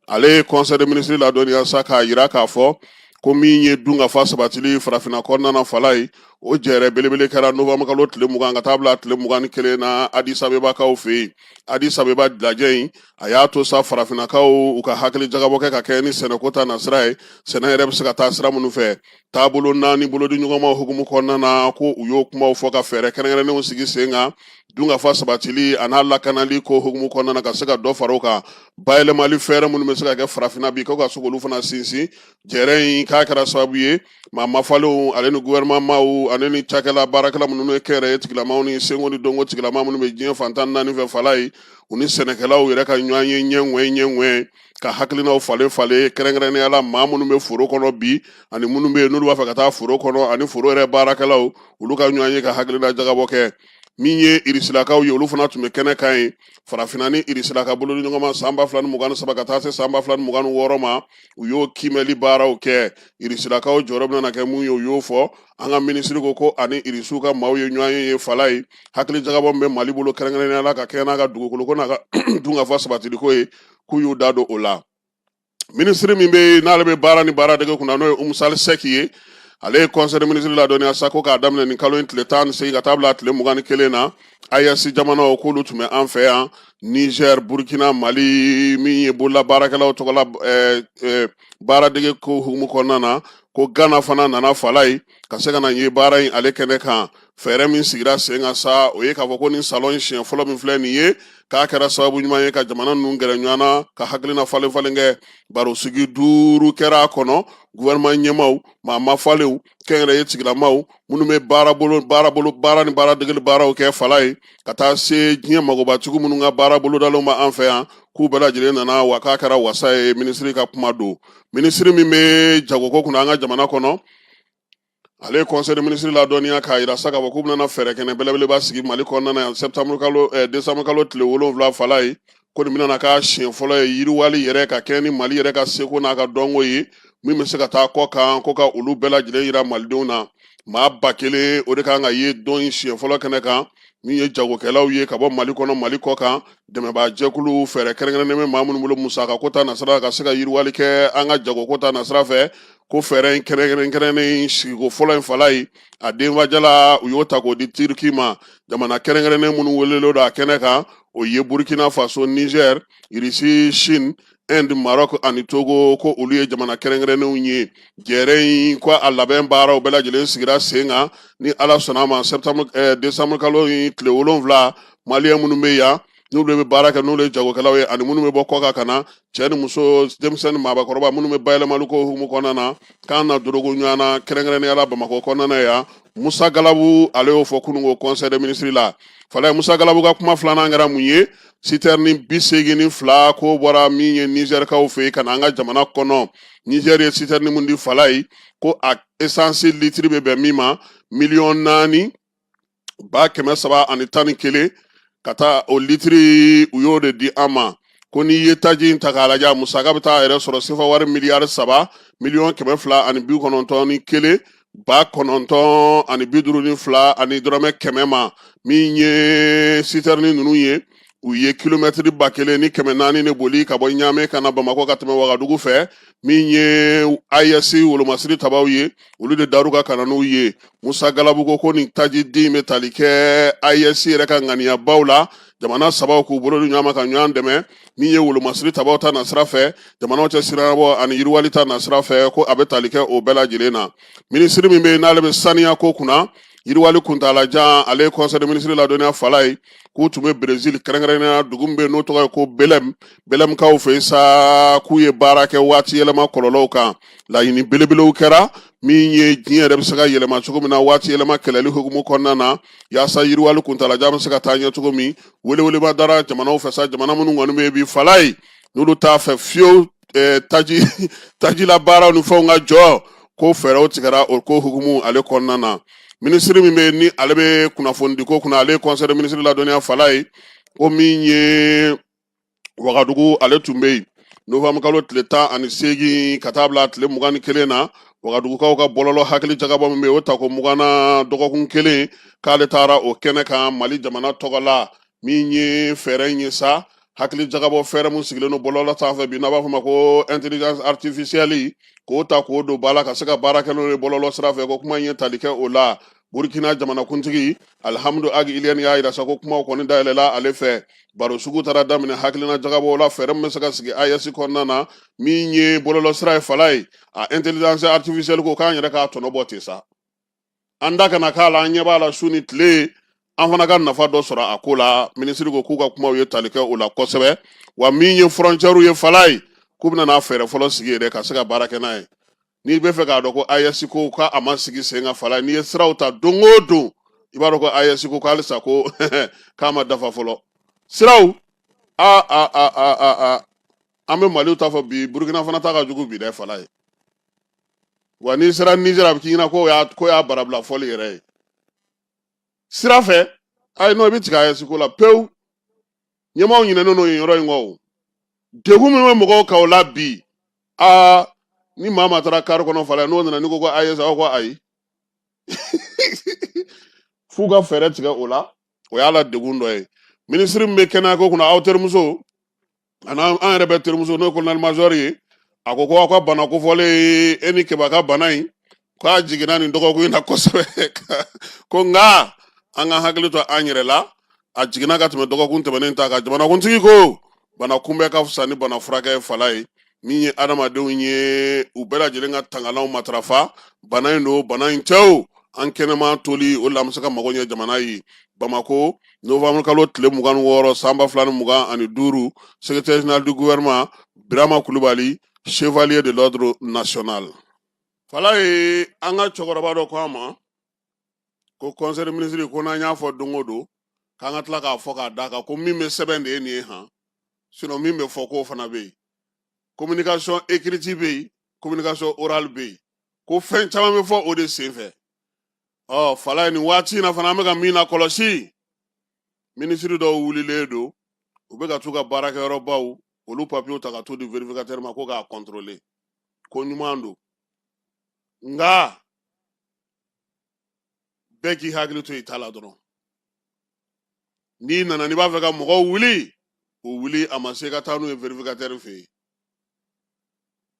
ale ye conseil des ministres ladɔnniya sa k'a yira k'a fɔ ko min ye dunkafa sabatili farafinna kɔnɔna na fala ye, o jɛrɛ belebele kɛra novembre kalo tile 20 ka taa bila tile 21 na Addis Abebakaw fɛ yen. Addis Abeba lajɛ in, a y'a to sa farafinnakaw u ka hakili jagabɔ kɛ ka kɛ ni sɛnɛko ta nasira ye, sɛnɛ yɛrɛ bɛ se ka taa sira minnu fɛ, taabolo naani bolodi ɲɔgɔnma hukumu kɔnɔna na, ko u y'o kumaw fɔ ka fɛɛrɛ kɛrɛnkɛrɛnnenw sigi sen kan dunkafa sabatili a n'a lakanali ko hukumu kɔnɔna na, ka se ka dɔ fara o kan, bayɛlɛmali fɛɛrɛ minnu bɛ se ka kɛ farafinna bi, ko ka se k'olu fana sinsin. Jɛrɛ in k'a kɛra sababu ye maa mafalenw ale ni gouvernement maaw ale ni cakɛla baarakɛla minnu ye kɛnyɛrɛye tigilamaw ni seko ni dɔnko tigilama minnu bɛ diɲɛ fan 14 fɛ fala ye, u ni sɛnɛkɛlaw yɛrɛ ka ɲɔgɔn ye ɲɛ ŋwɛn ka hakilinaw falen falen, kɛrɛnkɛrɛnnenya la maa minnu bɛ foro kɔnɔ bi ani minnu bɛ yen n'olu b'a fɛ ka taa foro kɔnɔ, ani foro yɛrɛ baarakɛlaw, olu ka ɲɔgɔn ye ka hakilina jagabɔ kɛ. Min ye irisilakaw ye, olu fana tun bɛ kɛnɛ kan yen. Farafinna ni Irisila ka bolodi ɲɔgɔnma san 2023 ka taa se san 2026 ma, u y'o kiimɛli baaraw kɛ. Irisilakaw jɔyɔrɔ bɛna kɛ mun ye, u y'o fɔ. An ka minisiri ko ko ani irisiw ka maaw ye ɲɔgɔn ye fala ye, hakili jagabɔ min bɛ Mali bolo kɛrɛnkɛrɛnnenya la ka kɛɲɛ n'a ka dugukolo ko n'a ka dunkafa sabatiliko ye, k'u y'u da don o la. Minisiri min bɛ yen n'ale bɛ baara ni baaradege kunna, n'o ye Oumou Sall Seck ye, ale ye conseil des ministres ladɔnniya sa ko k'a daminɛ nin kalo in tile 18 ka taa bila tile 21 na, AES jamanaw k'olu tun bɛ an fɛ yan, Niger, Burkina, Mali, min ye bolola baarakɛlaw tɔgɔla baaradege ko hukumu kɔnɔna na, ko Ghana fana nana fala ye ka se ka na ye baara in ale kɛnɛ kan. Fɛɛrɛ min sigira sen kan sa, o ye k'a fɔ ko nin salon in siɲɛ fɔlɔ min filɛ nin ye, k'a kɛra sababu ɲuman ye ka jamana ninnu gɛrɛ ɲɔgɔn na ka hakilina falen falen kɛ. Barosigi duuru kɛra a kɔnɔ, gouvernement ɲɛmaaw, maa mafalenw, kɛnyɛrɛye tigilamaw minnu bɛ baara ni baara degeli baaraw kɛ fala ye, ka taa se diɲɛ magobatigiw minnu ka baara bolodalenw bɛ an fɛ yan, k'u bɛɛ lajɛlen nana, wa k'a kɛra wasa ye. Minisiri ka kuma don. Minisiri min bɛ jagoko kunna an ka jamana kɔnɔ, ale ye conseil des ministres ladɔnniya k'a yira sa k'a fɔ k'u bɛna fɛɛrɛ kɛnɛ belebeleba sigi Mali kɔnɔna na yan septembre kalo décembre kalo tile 7 fala ye, ko nin bɛna k'a siɲɛ fɔlɔ ye yiriwali yɛrɛ ka kɛ ni Mali yɛrɛ ka seko n'a ka dɔnko ye, min bɛ se ka taa kɔ kan, ko ka olu bɛɛ lajɛlen yira malidenw na. Maa 1000 o de kan ka ye don in siɲɛ fɔlɔ kɛnɛ kan. Min ye jagokɛlaw ye ka bɔ Mali kɔnɔ, Mali kɔ kan, dɛmɛbaa jɛkulu, fɛɛrɛ kɛrɛnkɛrɛnnen bɛ maa minnu bolo musaka ko ta nasira ka se ka yiriwali kɛ an ka jagoko ta nasira fɛ, ko fɛɛrɛ in kɛrɛnkɛrɛnnen sigiko fɔlɔ in fala ye, a denfajala u y'o ta k'o di Turki ma. Jamana kɛrɛnkɛrɛnnen minnu welelen don a kɛnɛ kan, o ye Burkina Faso, Niger, Irisi, Chine, Inde, Maroc ani Togo, ko olu ye jamana kɛrɛnkɛrɛnnenw ye. Jɛrɛ in ko a labɛn baaraw bɛɛ lajɛlen sigira sen kan. Ni Ala sɔnna a ma, septembre décembre kalo in tile 7, maliyɛn minnu bɛ yan, n'olu bɛ baara kɛ, n'olu ye jagokɛlaw ye, ani minnu bɛ bɔ kɔkan ka na, cɛ ni muso, denmisɛnnin ni maabakɔrɔba, minnu bɛ bayɛlɛmali ko hukumu kɔnɔna na, k'an na dorogo ɲɔgɔn na, kɛrɛnkɛrɛnnenya la Bamakɔ kɔnɔna na yan. Musa Galabu, ale y'o fɔ kununko conseil des ministres la. Falaye Musa Galabu ka kuma filanan kɛra mun ye? Sitɛrini 82 ko bɔra min ye Nizɛrikaw fɛ yen ka na an ka jamana kɔnɔ. Nizɛri ye sitɛrini mun di Falaye, ko a esansi litiri bɛ bɛn min ma 4,311,000 ka taa o litiri, u y'o de di an ma. Ko n'i ye taji in ta k'a lajɛ, a musaka bɛ taa yɛrɛ sɔrɔ sefa wari miliyari 3 291,952 ani dɔrɔmɛ 100 ma. Min ye sitɛrini ninnu ye, u ye kilomɛtiri 1400 de boli ka bɔ Ɲamɛ ka na Bamakɔ ka tɛmɛ Wagadugu fɛ. Min ye AES wolomasiri tabaw ye, olu de dar'u kan ka na n'u ye. Musa Galabu ko ko nin taji di bɛ tali kɛ AES yɛrɛ ka ŋaniyabaw la, jamana sabaw k'u bolo di ɲɔgɔn ma ka ɲɔgɔn dɛmɛ. Min ye wolomasiri tabaw ta nasira fɛ, jamanaw cɛ sirabɔ ani yiriwali ta nasira fɛ, ko a bɛ tali kɛ o bɛɛ lajɛlen na. Minisiri min bɛ yen n'ale bɛ saniya ko kunna, yiriwali kuntaalajan, ale ye conseil des ministres ladɔnniya Falaye k'u tun bɛ Brésil, kɛrɛnkɛrɛnnenya dugu min bɛ yen n'o tɔgɔ ye ko Belem, Belemkaw fɛ yen sa, k'u ye baara kɛ waati yɛlɛma kɔlɔlɔw kan. Laɲini belebelew kɛra min ye diɲɛ yɛrɛ bɛ se ka yɛlɛma cogo min na waati yɛlɛma kɛlɛli hukumu kɔnɔna na, yaasa yiriwali kuntaalajan bɛ se ka taa ɲɛ cogo min. Weleweleba dara jamanaw fɛ sa, jamana minnu kɔni bɛ yen bi Falaye, n'olu t'a fɛ fiyewu taji tajila baaraw ni fɛnw ka jɔ, ko fɛɛrɛw tigɛra o ko hukumu ale kɔnɔna na. Minisiri min bɛ ni ale bɛ kunnafonidiko kunna, ale ye conseil des ministres ladɔnniya Falaye ko min ye Wagadugu, ale tun bɛ yen novembre kalo tile 18 ka taa bila tile 21 na, Wagadugukaw ka bɔlɔlɔ hakili jagabɔ min bɛ yen, o tako 20 na dɔgɔkun kelen, k'ale taara o kɛnɛ kan Mali jamana tɔgɔ la. Min ye fɛɛrɛ in ye sa, hakili jagabɔ fɛɛrɛ mun sigilen don bɔlɔlɔ sanfɛ bi, n'a b'a fɔ ma ko intelligence artificielle, k'o ta k'o don ba la ka se ka baara kɛ n'o ye bɔlɔlɔ sira fɛ, ko kuma in ye tali kɛ o la. Burkina jamanakuntigi Alihamudu Agi Iliyɛni y'a yira sa ko kumaw kɔni dayɛlɛla ale fɛ, baro sugu taara daminɛ hakilina jagabɔ la, fɛɛrɛ min bɛ se ka sigi AES kɔnɔna na. Min ye bɔlɔlɔ sira ye Falaye, a intelligence artificielle ko k'an yɛrɛ k'a tɔnɔ bɔ ten sa, an da kana k'a la, an ɲɛ b'a la su ni tile, an fana ka nafa dɔ sɔrɔ a ko la. Minisiri ko k'u ka kumaw ye tali kɛ o la kosɛbɛ. Wa min ye frontière ye Falaye, k'u bɛna n'a fɛɛrɛ fɔlɔ sigi yɛrɛ ka se ka baara kɛ n'a ye. N'i bɛ fɛ k'a dɔn ko AES ko k'a ma sigi sen kan Falaye, n'i ye siraw ta don o don, i b'a dɔn ko AES ko halisa ko k'a ma dafa fɔlɔ siraw. A a a a a a an bɛ Maliw ta fɔ bi, Burukina fana ta ka jugu bi dɛ Falaye. Wa n'i sera Niger, a bɛ k'i ɲɛna ko y'a barabila fɔli yɛrɛ ye sira fɛ. Ayi non, i bɛ tigɛ AES ko la pewu. Ɲɛmaaw ɲinɛnen don yen yɔrɔ in kɔ. O degun min bɛ mɔgɔw kan o la bi, aa ni maa maa taara kari kɔnɔ Falaye, n'o nana, n'i ko ko AES, aw ko ayi, f'u ka fɛɛrɛ tigɛ o la. O y'a la degun dɔ ye. Minisiri min bɛ kɛnɛya ko kunna, aw terimuso ani an yɛrɛ bɛ terimuso, n'o ye colonel major ye, a ko ko aw ka bana kofɔlen e ni Keba ka bana in, k'a jiginna nin dɔgɔkun in na kosɛbɛ, ko nka an ka hakili to an yɛrɛ la, a jiginna ka tɛmɛ dɔgɔkun tɛmɛnen ta kan. Jamanakuntigi ko bana kunbɛ ka fisa ni bana furakɛ ye Falaye. Min ye adamadenw ye, u bɛɛ lajɛlen ka tangalanw matarafa, bana in don, bana in tɛ o, an kɛnɛma toli o la, an bɛ se ka mago ɲɛ jamana ye. Bamako, novembre kalo tile 26 san 2025, secrétaire général du gouvernement Birama Kulubali, chevalier de l'ordre national. Falaye, an ka cɛkɔrɔba dɔ ko an ma ko conseil des ministres ko n'an y'a fɔ don o don, k'an ka tila k'a fɔ k'a d'a kan ko min bɛ sɛbɛn de ye nin ye han, sinon min bɛ fɔ k'o fana bɛ yen. Communication écrite bɛ yen, communication orale bɛ yen, ko fɛn caman bɛ fɔ o de sen fɛ. Ɔ Falaye, nin waati in na fana, an bɛ ka min na kɔlɔsi, minisiri dɔw wulilen don, u bɛ ka t'u ka baarakɛyɔrɔbaw olu papiyew ta ka t'u di vérificateur ma ko k'a contrôler. Ko ɲuman don, nka bɛɛ k'i hakili to i ta la dɔrɔn. N'i nana, n'i b'a fɛ ka mɔgɔw wuli, o wuli, a ma se ka taa n'u ye vérificateur fɛ yen.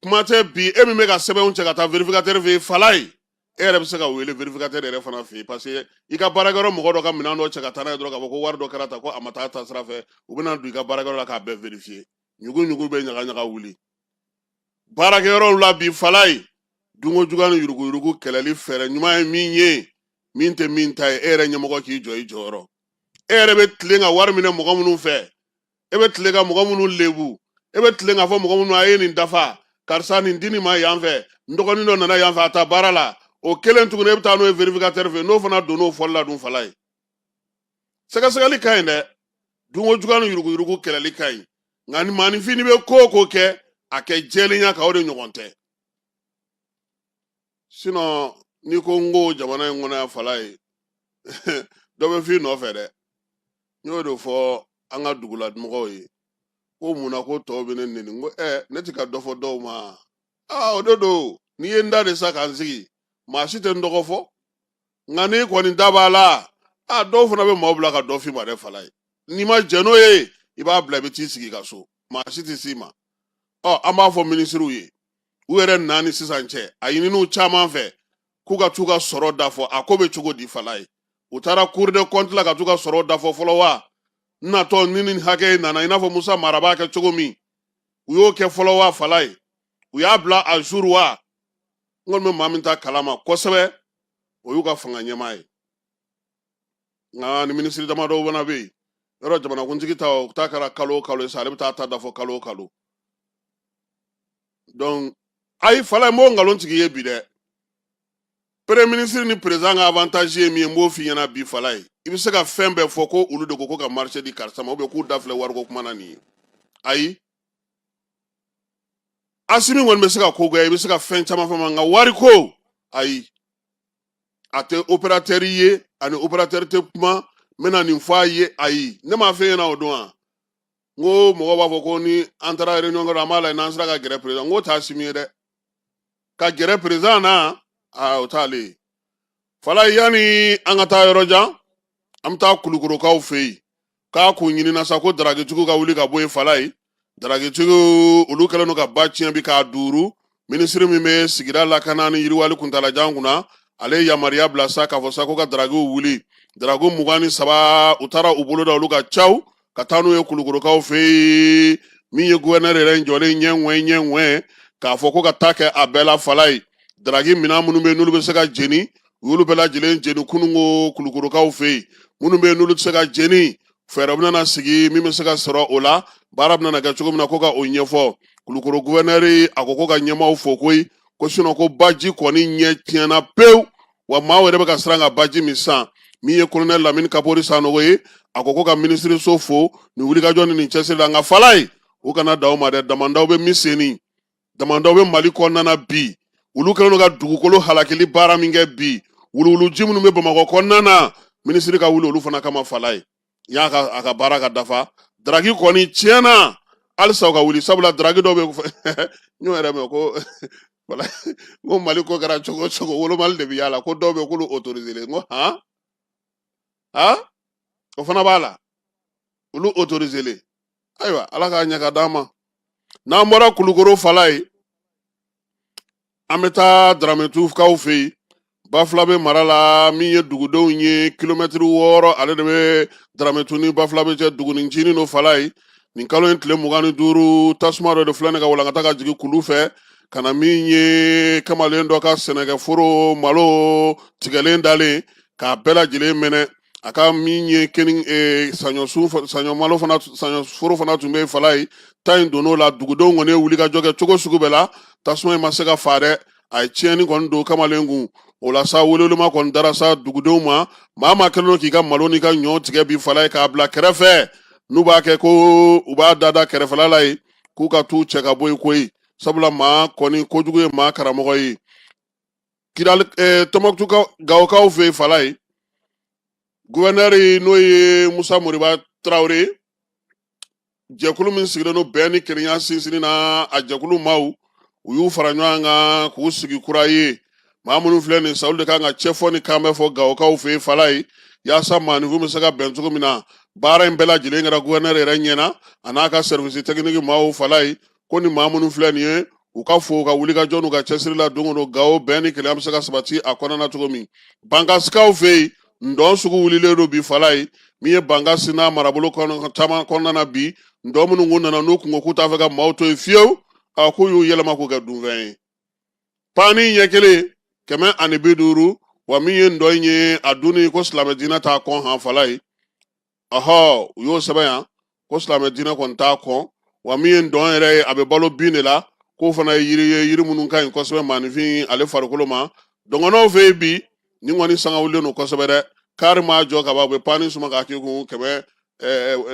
Kuma tɛ bi, e min bɛ ka sɛbɛnw cɛ ka taa vérificateur fɛ yen, Falaye, e yɛrɛ bɛ se ka wele vérificateur yɛrɛ fana fɛ yen, parce que i ka baarakɛyɔrɔ mɔgɔ dɔ ka minɛn dɔ cɛ ka taa n'a ye dɔrɔn, k'a fɔ ko wari dɔ kɛra tan, ko a ma taa ta sira fɛ, u bɛna don i ka baarakɛyɔrɔ la k'a bɛɛ vérifier. Ɲugu ɲugu bɛ ɲaga ɲaga wuli baarakɛyɔrɔw la bi. Falaye, dunko juguya ni yuruguyurugu kɛlɛli fɛɛrɛ ɲuman ye min ye, min tɛ min ta ye, e yɛrɛ ɲɛmɔgɔ k'i jɔ i jɔyɔrɔ. E yɛrɛ bɛ tilen ka wari minɛ mɔgɔ minnu fɛ, e bɛ tilen ka mɔgɔ minnu lebu, e bɛ tilen k'a fɔ mɔgɔ minnu a ye nin dafa, karisa nin di nin ma yan fɛ, n dɔgɔnin dɔ nana yan fɛ, a ta baara la. O kelen tuguni, e bɛ taa n'o ye vérificateur fɛ, n'o fana donn'o fɔli la dun, Falaye, sɛgɛsɛgɛli ka ɲi dɛ, dunko juguya ni yuruguyurugu kɛlɛli ka ɲi, nka ni maaninfin n'i bɛ ko o ko kɛ, a kɛ jɛlenya kan, o de ɲɔgɔn tɛ. Sinon n'i ko n ko jamana in kɔnɔ yan, Falaye, dɔ bɛ f'i nɔfɛ dɛ. N y'o de fɔ an ka dugulamɔgɔw ye ko mun na ko tɔw bɛ ne neni. N ko ne tɛ ka dɔ fɔ dɔw ma. Aa, o de don, n'i ye n da de sa ka n sigi, maa si tɛ n tɔgɔ fɔ, nka n'i kɔni da b'a la, a dɔw fana bɛ maaw bila ka dɔ f'i ma dɛ. Falaye, n'i ma jɛn n'o ye, i b'a bila, i bɛ t'i sigi i ka so, maa si tɛ s'i ma. Ɔ, an b'a fɔ minisiriw ye, u yɛrɛ na ni sisan cɛ, a ɲininiw caman fɛ k'u ka t'u ka sɔrɔ da fɔ, a ko bɛ cogo di, Falaye? U taara cour des comptes la ka t'u ka sɔrɔ da fɔ fɔlɔ wa? N natɔ ni nin hakɛ in nana, i n'a fɔ Musa Mara b'a kɛ cogo min, u y'o kɛ fɔlɔ wa, Falaye? U y'a bila à jour wa? N kɔni bɛ maa min ta kalama kosɛbɛ, o y'u ka fanga ɲɛmaa ye. Nka ni minisiri damadɔw fana bɛ yen, yɔrɔ jamanakuntigi ta, o ta kɛra kalo o kalo ye sa, ale bɛ taa ta da fɔ kalo o kalo. Donc ayi, Falaye, n b'o nkalon tigi ye bi dɛ. Premier ministre ni président ka avantage ye min ye, n b'o f'i ɲɛna bi, Falaye. I bɛ se ka fɛn bɛɛ fɔ ko olu de ko ko ka marché di karisa ma, ou bien k'u da filɛ wariko kuma na nin ye. Ayi, Asimi kɔni bɛ se ka ko goya, i bɛ se ka fɛn caman fɔ ma, nka wariko, ayi, a tɛ opérateur ye, ani opérateur tɛ kuma. N bɛna nin fɔ a ye, ayi, ne m'a f'e ɲɛna o don wa? N ko mɔgɔw b'a fɔ ko ni an taara réunion kɔrɔ, an b'a lajɛ n'an sera ka gɛrɛ président. N ko t'a Asimi ye dɛ, ka gɛrɛ président na, aa, o t'ale ye. Falaye, yanni an ka taa yɔrɔ jan, an bɛ taa Kulukorokaw fɛ yen, k'a kun ɲinina sa ko daragitigiw ka wuli ka bɔ yen. Falaye, daragitigiw olu kɛlen don ka ba tiɲɛ bi k'a duuru. Minisiri min bɛ sigida lakana ni yiriwali kuntalajan kunna, ale ye yamaruya bila sa k'a fɔ sa ko ka daragiw wuli. Daragu 23, u taara u bolo da olu ka caw ka taa n'u ye Kulukorokaw fɛ yen. Min ye guvɛnɛri yɛrɛ jɔlen ɲɛ ŋwɛ ɲɛ ŋwɛ k'a fɔ ko ka taa kɛ a bɛɛ la. Falaye, daragi minɛn minnu bɛ yen n'olu bɛ se ka jeni, u y'olu bɛɛ lajɛlen jeni kununko Kulukorokaw fɛ yen. Minnu bɛ yen n'olu tɛ se ka jeni, fɛɛrɛ bɛna sigi min bɛ se ka sɔrɔ o la, baara bɛna kɛ cogo min na, ko ka o ɲɛfɔ. Kulukoro guvɛnɛri, a ko ko ka ɲɛmaaw fo koyi, ko sinɔn ko baji kɔni ɲɛ tiɲɛna pewu, wa maaw yɛrɛ bɛ ka siran ka baji min san. Min ye kolonɛli Lamini Kapori Sanogo ye, a ko ko ka minisiriso fo nin wulikajɔ ni nin cɛsiri la. Nka Falaye, u kana dan o ma dɛ. Damandaw bɛ min senni, damandaw bɛ Mali kɔnɔna na bi, olu kɛlen don ka dugukolo halakili baara min kɛ bi, wuluwuluji minnu bɛ Bamakɔ kɔnɔna na, minisiri ka wuli olu fana kama. Falaye y'a ka a ka baara ka dafa. Daragi kɔni tiɲɛna, halisa u ka wuli, sabula daragi dɔw bɛ, n y'o yɛrɛ mɛn ko wala ko Mali ko kɛra cogo o cogo, wolomali de bɛ y'a la, ko dɔw bɛ k'olu autorisé. N ko han han, o fana b'a la, olu autorisé. Ayiwa, Ala k'a ɲɛ ka d'an ma. N'an bɔra Kulukoro, Falaye, an bɛ taa Darametukaw fɛ yen, Bafulabe mara la. Min ye dugudenw ye, kilomɛtiri 6 ale de bɛ Darametu ni Bafulabe cɛ, dugunin ncinin don. Falaye, nin kalo in tile 25, tasuma dɔ de filɛ nin ka walankata ka jigin kulu fɛ ka na min ye kamalen dɔ ka sɛnɛkɛforo malo tigɛlen dalen k'a bɛɛ lajɛlen mɛnɛ. A ka min ye keni saɲɔ sun, saɲɔ malo fana, saɲɔ foro fana tun bɛ Falaye ta in donn'o la. Dugudenw kɔni ye wulikajɔ kɛ cogo sugu bɛɛ la, tasuma in ma se ka faa dɛ. A ye tiɲɛni kɔni don kamalen kun. O la sa, welewelema kɔni dara sa dugudenw ma, maa maa kɛlen don k'i ka malo n'i ka ɲɔ tigɛ bi, Falaye, k'a bila kɛrɛfɛ, n'u b'a kɛ ko u b'a dada kɛrɛfɛla la yen, k'u ka t'u cɛ ka bɔ yen koyi, sabula maa kɔni kojugu ye maa karamɔgɔ ye. Kidali, Tɔnbɔkutu Gawokaw fɛ yen, Falaye, guvɛnɛri n'o ye Musa Moriba Tarawele, jɛkulu min sigilen don bɛn ni kelenya sinsinni na, a jɛkulu maaw, u y'u fara ɲɔgɔn kan k'u sigi kura ye. Maa minnu filɛ nin sa, olu de kan ka cɛfɔ ni kan bɛ fɔ Gawokaw fɛ yen, Falaye, yaasa maaninfin bɛ se ka bɛn cogo min na. Baara in bɛɛ lajɛlen kɛra gouverneur yɛrɛ ɲɛna, a n'a ka service technique maaw. Falayi ko ni maa minnu filɛ nin ye, u ka fo u ka wulikajɔ n'u ka cɛsiri la don o don Gawo, bɛn ni kelenya bɛ se ka sabati a kɔnɔna na cogo min. Bankasikaw fɛ yen, ndɔn sugu wulilen don bi. Falayi, min ye Bankasi n'a marabolo caman kɔnɔna na bi, ndɔn minnu kun nana n'u kun ko k'u t'a fɛ ka maaw to yen fiyewu, a k'u y'u yɛlɛma k'u kɛ dunfɛn ye. Paani ɲɛ kelen 150. Wa min ye ndɔn in ye, a dunni ko silamɛ diinɛ t'a kɔn han. Falayi, ɔhɔ, u y'o sɛbɛn yan ko silamɛ diinɛ kɔni t'a kɔn. Wa min ye ndɔn yɛrɛ ye, a bɛ balo bin de la, k'o fana ye yiri ye, yiri minnu ka ɲi kosɛbɛ maaninfin ale farikolo ma. Dɔngɔnɔw fɛ yen bi, nin kɔni sanga wulilen don kosɛbɛ dɛ. Kari maa jɔ ka ban, u bɛ paani suma k'a k'i kun kɛmɛ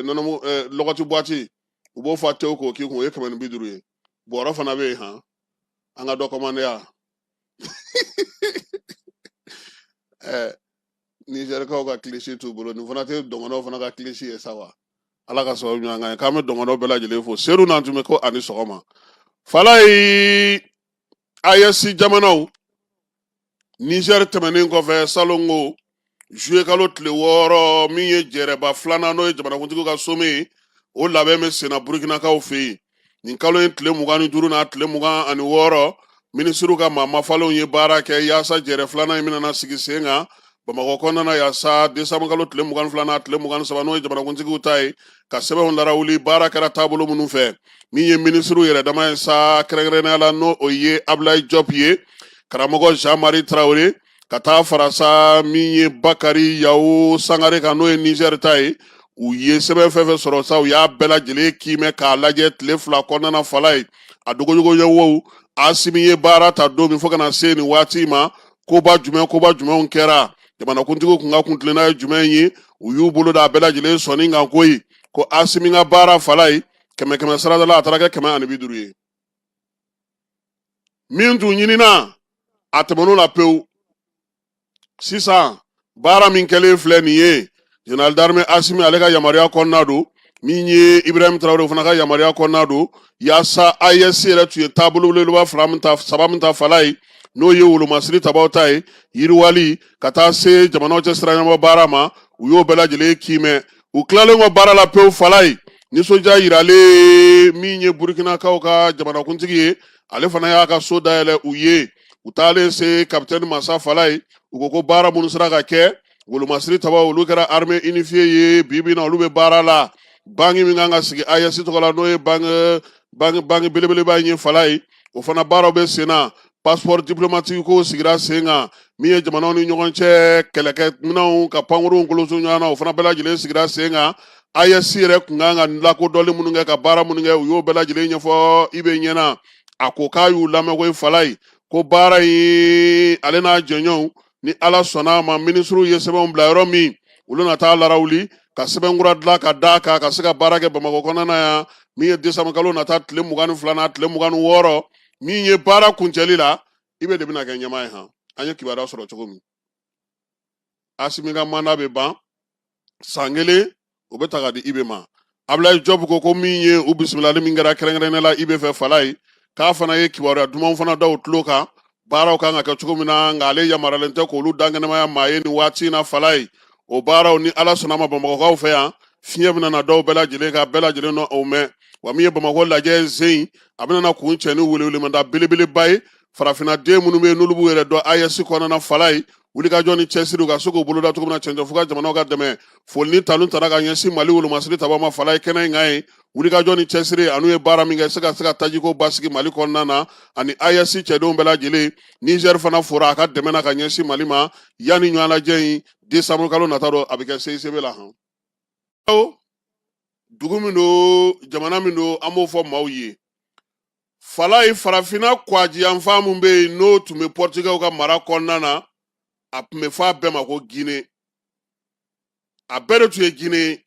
nɔnɔmu lɔgɔti buwati, u b'o fa tewu k'o k'i kun, o ye 150 ye. Bɔrɔ fana bɛ yen han, an ka dɔ kɔmande yan. Nizɛrikaw ka kilisi t'u bolo, nin fana tɛ dɔngɔnɔw fana ka kilisi ye sa wa. Ala ka sababu ɲuman k'an ye. K'an bɛ dɔngɔnɔw bɛɛ lajɛlen fo. Seru n'an tun bɛ ko ani sɔgɔma. Falayi, AES jamanaw, Niger tɛmɛnen kɔfɛ, salongo juillet kalo tile 6, min ye jɛrɛba filanan, n'o ye jamanakuntigiw ka sommet ye, o labɛn bɛ senna Burukinakaw fɛ yen nin kalo in tile 25 n'a tile 26. Minisiriw ka maa mafalenw ye baara kɛ yaasa jɛrɛ filanan in bɛna na sigi sen kan Bamakɔ kɔnɔna na, yaasa desanburu kalo tile 22 n'a tile 23, n'o ye jamanakuntigiw ta ye, ka sɛbɛnw larawuli. Baara kɛra taabolo minnu fɛ, min ye minisiriw yɛrɛ dama ye sa, kɛrɛnkɛrɛnnenya la n'o o ye Abulayi Jɔp ye, karamɔgɔ Jean Marie Tarawele, ka taa fara sa min ye Bakari Yawo Sangare kan, n'o ye Nizɛri ta ye, u ye sɛbɛn fɛn fɛn sɔrɔ sa, u y'a bɛɛ lajɛlen kiimɛ k'a lajɛ tile 2 kɔnɔna na. Falayi, a dogodogo ye wo, Asimi ye baara ta don min fo ka na se nin waati ma, koba jumɛn koba jumɛnw kɛra, jamanakuntigiw kun ka kuntilenna ye jumɛn ye, u y'u bolo da a bɛɛ lajɛlen sɔnni kan koyi ko Asimi ka baara, Falayi, kɛmɛ kɛmɛ sarada la, a taara kɛ 150 ye. Min tun ɲinina, a tɛmɛn'o la pewu. Sisan baara min kɛlen filɛ nin ye, général d'armée Asimi ale ka yamaruya kɔnɔna don, min ye Ibrahim Traoré fana ka yamaruya kɔnɔna don, yaasa AES yɛrɛ tun ye taabolo belebeleba fila min ta, saba min ta, Falayi, n'o ye wolomasiri tabaw ta ye, yiriwali, ka taa se jamanaw cɛ siraɲɔgɔnbɔ baara ma, u y'o bɛɛ lajɛlen kiimɛ. U tilalen kɔ baara la pewu, Falayi, nisɔndiya yiralen, min ye Burukinakaw ka jamanakuntigi ye, ale fana y'a ka so dayɛlɛ u ye. U taalen se kapitɛni Masa, Falayi, u ko ko baara minnu sera ka kɛ, wolomasiri tabaw, olu kɛra armée unifiée ye bi bi in na, olu bɛ baara la. Banki min kan ka sigi AES tɔgɔ la, n'o ye banki belebeleba in ye, Falayi, o fana baaraw bɛ sen na. Passeport diplomatique ko sigira sen kan. Min ye jamanaw ni ɲɔgɔn cɛ kɛlɛkɛminɛnw ka pankurunw koloso ɲɔgɔn na, o fana bɛɛ lajɛlen sigira sen kan. AES yɛrɛ kun kan ka lakodɔnli minnu kɛ, ka baara minnu kɛ, u y'o bɛɛ lajɛlen ɲɛfɔ IB ɲɛna. A ko k'a y'u lamɛn koyi. Falayi ko baara in, ale n'a jɛɲɔgɔnw, ni Ala sɔnna a ma, minisiriw ye sɛbɛnw bila yɔrɔ min, olu na taa larawuli ka sɛbɛn kura dilan ka d'a kan ka se ka baara kɛ Bamakɔ kɔnɔna na yan. Min ye desanburu kalo nata tile 22 n'a tile 26, min ye baara kuncɛli la, IB de bɛna kɛ ɲɛmaa ye han. An ye kibaruya sɔrɔ cogo min, Asimi ka mandat bɛ ban san kelen, o bɛ ta ka di IB ma. Abulayi Jɔpu ko ko min ye u bisimilali min kɛra kɛrɛnkɛrɛnnenya la IB fɛ, Falayi, k'a fana ye kibaruya dumanw fana da u tulo kan, baaraw kan ka kɛ cogo min na, nka ale yamaruyalen tɛ k'olu dankɛnɛmaya maa ye nin waati in na. Falayi, o baaraw, ni Ala sɔnna ma, Bamakɔkaw fɛ yan, fiɲɛ bɛna na dɔw bɛɛ lajɛlen ka bɛɛ lajɛlen nɔ o mɛn. Wa min ye Bamakɔ lajɛ zen, a bɛna na kuncɛ ni welewelemada belebeleba ye farafinna den minnu bɛ yen, n'olu b'u yɛrɛ dɔn AES kɔnɔna na. Falayi, wulikajɔ ni cɛsiri, u ka se k'o boloda cogo min na cɛncɛnfuga jamanaw ka dɛmɛ. Foli ni tanu tara ka ɲɛsin Mali wolomasiri tabaw ma, Falayi, kɛnɛ in kan ye. Wulikajɔ ni cɛsiri an'u ye baara min kɛ se ka tajiko basigi Mali kɔnɔna na, ani AES cɛdenw bɛɛ lajɛlen. Niger fana fora a ka dɛmɛ na ka ɲɛsin Mali ma. Yanni ɲɔgɔn lajɛ in, desanburu kalo nata don, a bɛ kɛ CICB la han. Dugu min don, jamana min don, an b'o fɔ maaw ye. Falayi, farafinna kwajiyanfan min bɛ yen, n'o tun bɛ pɔrɔtigɛw ka mara kɔnɔna na, a tun bɛ fɔ a bɛɛ ma ko Gine. A bɛɛ de tun ye Gine ye.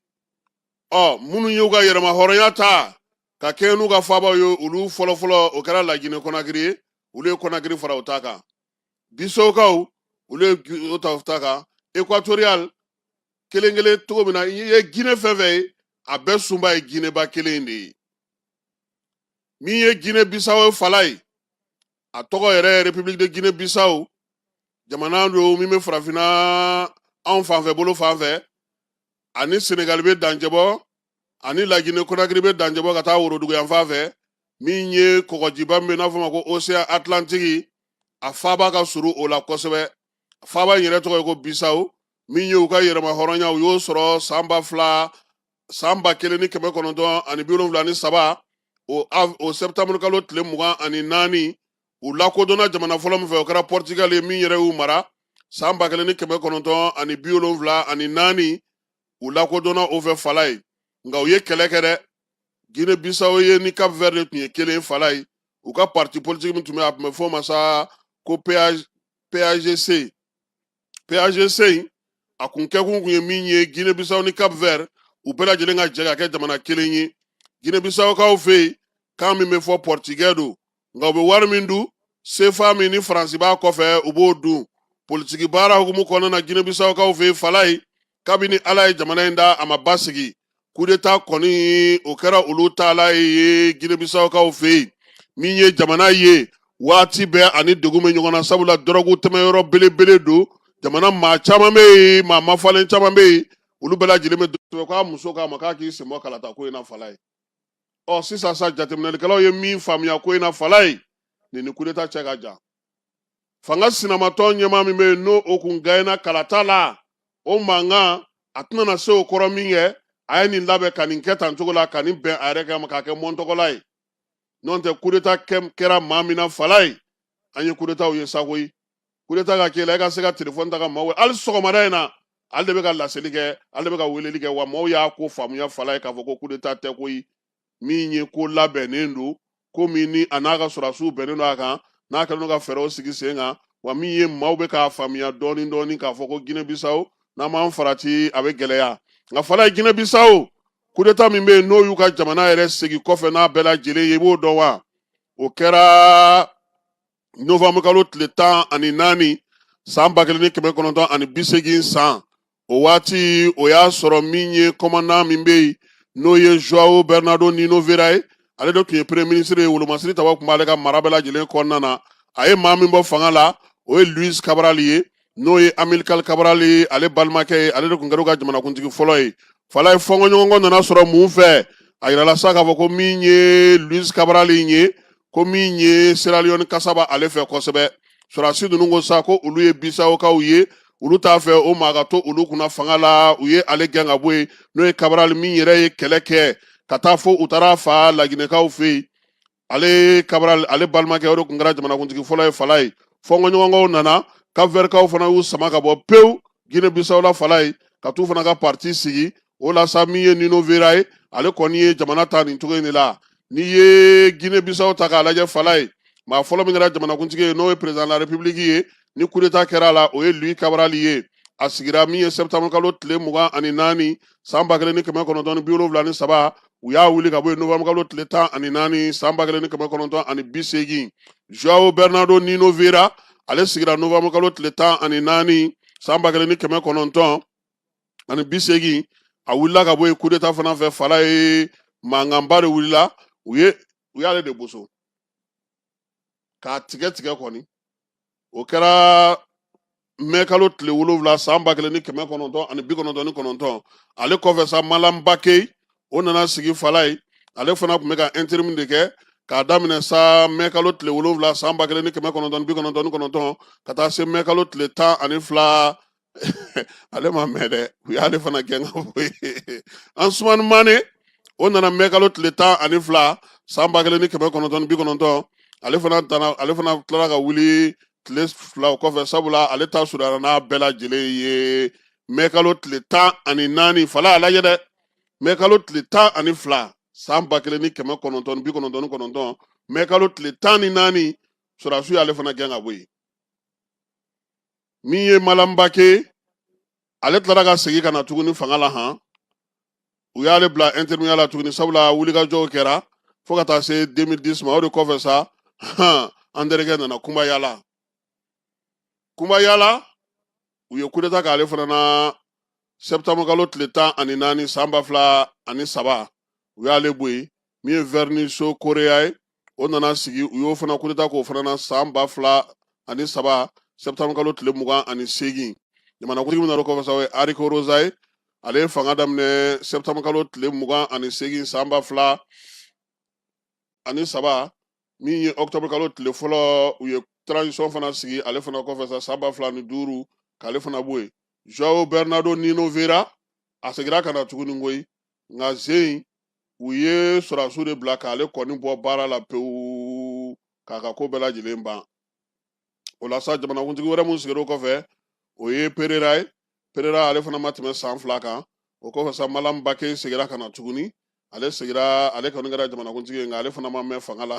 Ɔ minnu y'u ka yɛrɛmahɔrɔnya ta ka kɛɲɛ n'u ka faabaw ye, olu fɔlɔfɔlɔ, o kɛra Lajinɛ Kɔnakiri ye, olu ye Kɔnakiri fara u ta kan. Bisawukaw, olu ye o ta u ta kan. Ekwatoriyal kelen kelen cogo min na, i ye Gine fɛn fɛn ye, a bɛɛ sunba ye Gineba kelen de ye. Min ye Gine Bisawo ye, Falayi, a tɔgɔ yɛrɛ ye République de Guinée Bissau. Jamana don min bɛ farafinna anw fanfɛ bolo fan fɛ. Ani Senegali bɛ dancɛbɔ, ani Lagine Konakiri bɛ dancɛbɔ ka taa worodugu yanfan fɛ. Min ye kɔgɔjiba min bɛ n'a fɔ ma ko Océan Atlantique, a faaba ka surun o la kosɛbɛ. Faaba in yɛrɛ tɔgɔ ye ko Bisawo. Min ye u ka yɛrɛma hɔrɔnya, u y'o sɔrɔ san ba fila, san 1973, o septembre kalo tile 24. U lakodɔnna jamana fɔlɔ min fɛ, o kɛra Portugal ye, min yɛrɛ y'u mara san 1974. U lakodɔnna o fɛ, fala ye. Nka u ye kɛlɛ kɛ dɛ. Guinée Bissau ye ni Cap Vert de tun ye kelen, fala ye. U ka parti politique min tun bɛ, a tun bɛ fɔ o ma sa ko PAGC. PAGC in, a kun kɛkun kun ye min ye, Guinée Bissau ni Cap Vert, u bɛɛ lajɛlen ka jɛ ka kɛ jamana kelen ye. Guinée Bissaukaw fɛ yen, kan min bɛ fɔ, portugais don. Nka u bɛ wari min dun, CFA min ni Faransi b'a kɔfɛ, u b'o dun. Politiki baara hukumu kɔnɔna na Guinée Bissaukaw fɛ yen, fala ye, kabini Ala ye jamana in da, a ma basigi. Coup d'état kɔni, o kɛra olu taala ye Guinée Bissaukaw fɛ yen. Min ye jamana ye, waati bɛɛ ani degun bɛ ɲɔgɔn na, sabula dɔrɔgu tɛmɛyɔrɔ belebele don. Jamana maa caman bɛ yen, maa mafalen caman bɛ yen, olu bɛɛ lajɛlen bɛ dɔrɔgu. K'a muso k'a ma k'a k'i sen bɔ kalata ko in na, fala ye. Ɔ sisan sa, jateminɛlikɛlaw ye min faamuya ko in na, fala ye, nin ni coup d'état cɛ ka jan. Fanga sinamatɔn ɲɛmaa min bɛ yen, n'o o kun gagné kalata la, o mankan a tɛna na se o kɔrɔ min kɛ, a ye nin labɛn ka nin kɛ tan cogo la, ka nin bɛn a yɛrɛ kɛ ma k'a kɛ mɔntɔgɔla ye. N'o tɛ, coup d'état kɛra maa min na, fala ye, an ye coup d'état ye sa koyi. Coup d'état ka k'e la, e ka se ka telefɔni ta ka maaw wele. Hali sɔgɔmada in na, ale de bɛ ka laseli kɛ, ale de bɛ ka weleli kɛ. Wa maaw y'a ko faamuya, fala ye, k'a fɔ ko coup d'état tɛ koyi. Min ye ko labɛnnen don, ko min ni a n'a ka sɔrɔdasiw bɛnnen don a kan, n'a kɛlen don ka fɛɛrɛw sigi sen kan. Wa min ye, maaw bɛ k'a faamuya dɔɔni dɔɔni k'a fɔ ko Guinée Bissau, n'an m'an farati, a bɛ gɛlɛya. Nka fala ye, Guinée Bissau coup d'état min bɛ yen, n'o y'u ka jamana yɛrɛ segin kɔfɛ n'a bɛɛ lajɛlen ye, i b'o dɔn wa? O kɛra novembre kalo tile 14, san 1980 san. O waati, o y'a sɔrɔ min ye commandant min bɛ yen, n'o ye Joao Bernardo Nino Vieira ye, ale de tun ye premier ministre ye. Wolomasiri taba tun b'ale ka mara bɛɛ lajɛlen kɔnɔna na. A ye maa min bɔ fanga la, o ye Luis Cabral ye, n'o ye Amilcar Cabral ye, ale balimakɛ ye. Ale de tun kɛra u ka jamanakuntigi fɔlɔ ye, fala ye. Fɔnkɔɲɔgɔnkɔ nana sɔrɔ mun fɛ? A yirala sa k'a fɔ ko min ye Luis Cabral in ye, ko min ye Sierra Leone kasa b'ale fɛ kosɛbɛ. Sɔrɔdasi ninnu ko sa ko olu ye Bisawukaw ye, olu t'a fɛ o maa ka to olu kunna fanga la. U ye ale gɛn ka bɔ yen, n'o ye Cabral min yɛrɛ ye kɛlɛ kɛ ka taa fo u taara fa Laginɛkaw fɛ yen. Ale Cabral, ale balimakɛ, o de tun kɛra jamanakuntigi fɔlɔ ye, fala ye. Fɔnkɔɲɔgɔnkɔw nana, Cap-Vertkaw fana y'u sama ka bɔ pewu Guinée Bissau la, fala ye, ka t'u fana ka parti sigi. O la sa, min ye Nino Vieira ye, ale kɔni ye jamana ta nin cogo in de la. N'i ye Guinée Bissau ta k'a lajɛ, fala ye, maa fɔlɔ min kɛra jamanakuntigi ye, n'o ye président de la république ye, ni coup d'état kɛra a la, o ye Luis Cabral ye. A sigira min ye septembre kalo tile 24, san 1973. U y'a wuli ka bɔ yen novembre kalo tile 14, san 1980. Joao Bernardo Nino Vieira, ale sigira novembre kalo tile 14, san 1980. A wulila ka bɔ yen coup d'état fana fɛ, fala ye. Mankanba de wulila. U y'ale de boso k'a tigɛ tigɛ kɔni. O kɛra mɛ kalo tile 7, san 1999. Ale kɔfɛ sa, Malam Bakey, o nana sigi, fala ye. Ale fana tun bɛ ka intérim de kɛ k'a daminɛ sa mɛ kalo tile 7, san 1999, ka taa se mɛ kalo tile 12. Ale ma mɛn dɛ, u y'ale fana gɛn ka bɔ yen. Ansoumana Mane, o nana mɛ kalo tile 12, san 1990. Ale fana tana, ale fana tilara ka wuli tile 2 o kɔfɛ, sabula ale ta surunyara n'a bɛɛ lajɛlen ye mɛ kalo tile 14, fala. A lajɛ dɛ, mɛ kalo tile 12, san 1999, mɛ kalo tile 14, sɔrɔdasiw y'ale fana gɛn ka bɔ yen. Min ye Malam Bakey, ale tilara ka segin ka na tuguni fanga la han. U y'ale bila intérimaire la tuguni, sabula wulikajɔw kɛra fo ka taa se 2010 ma. O de kɔfɛ sa han, an terikɛ nana Kumba Yala. Kumba Yala, u ye coup d'état k'ale fana na septembre kalo tile 14, san 2003. U y'ale bɔ yen. Min ye Verniso Korea ye, o nana sigi. U y'o fana coup d'état k'o fana na san 2003, septembre kalo tile 28. Jamanakuntigi min nana o kɔfɛ sa, o ye Henrique Rosa ye. Ale ye fanga daminɛ septembre kalo tile 28 san 2003. Min ye octobre kalo tile 1, u ye transition fana sigi ale fana kɔfɛ sa san 2005, k'ale fana bɔ yen. Joao Bernardo Nino Vieira, a segira ka na tuguni koyi, nka zen u ye sɔrɔdasiw de bila k'ale kɔni bɔ baara la pewu, k'a ka ko bɛɛ lajɛlen ban. O la sa, jamanakuntigi wɛrɛ mun sigira o kɔfɛ, o ye Pereira ye. Pereira, ale fana ma tɛmɛ san 2 kan. O kɔfɛ sa, Malam Bake segira ka na tuguni. Ale segira, ale kɔni kɛra jamanakuntigi ye, nka ale fana ma mɛn fanga la.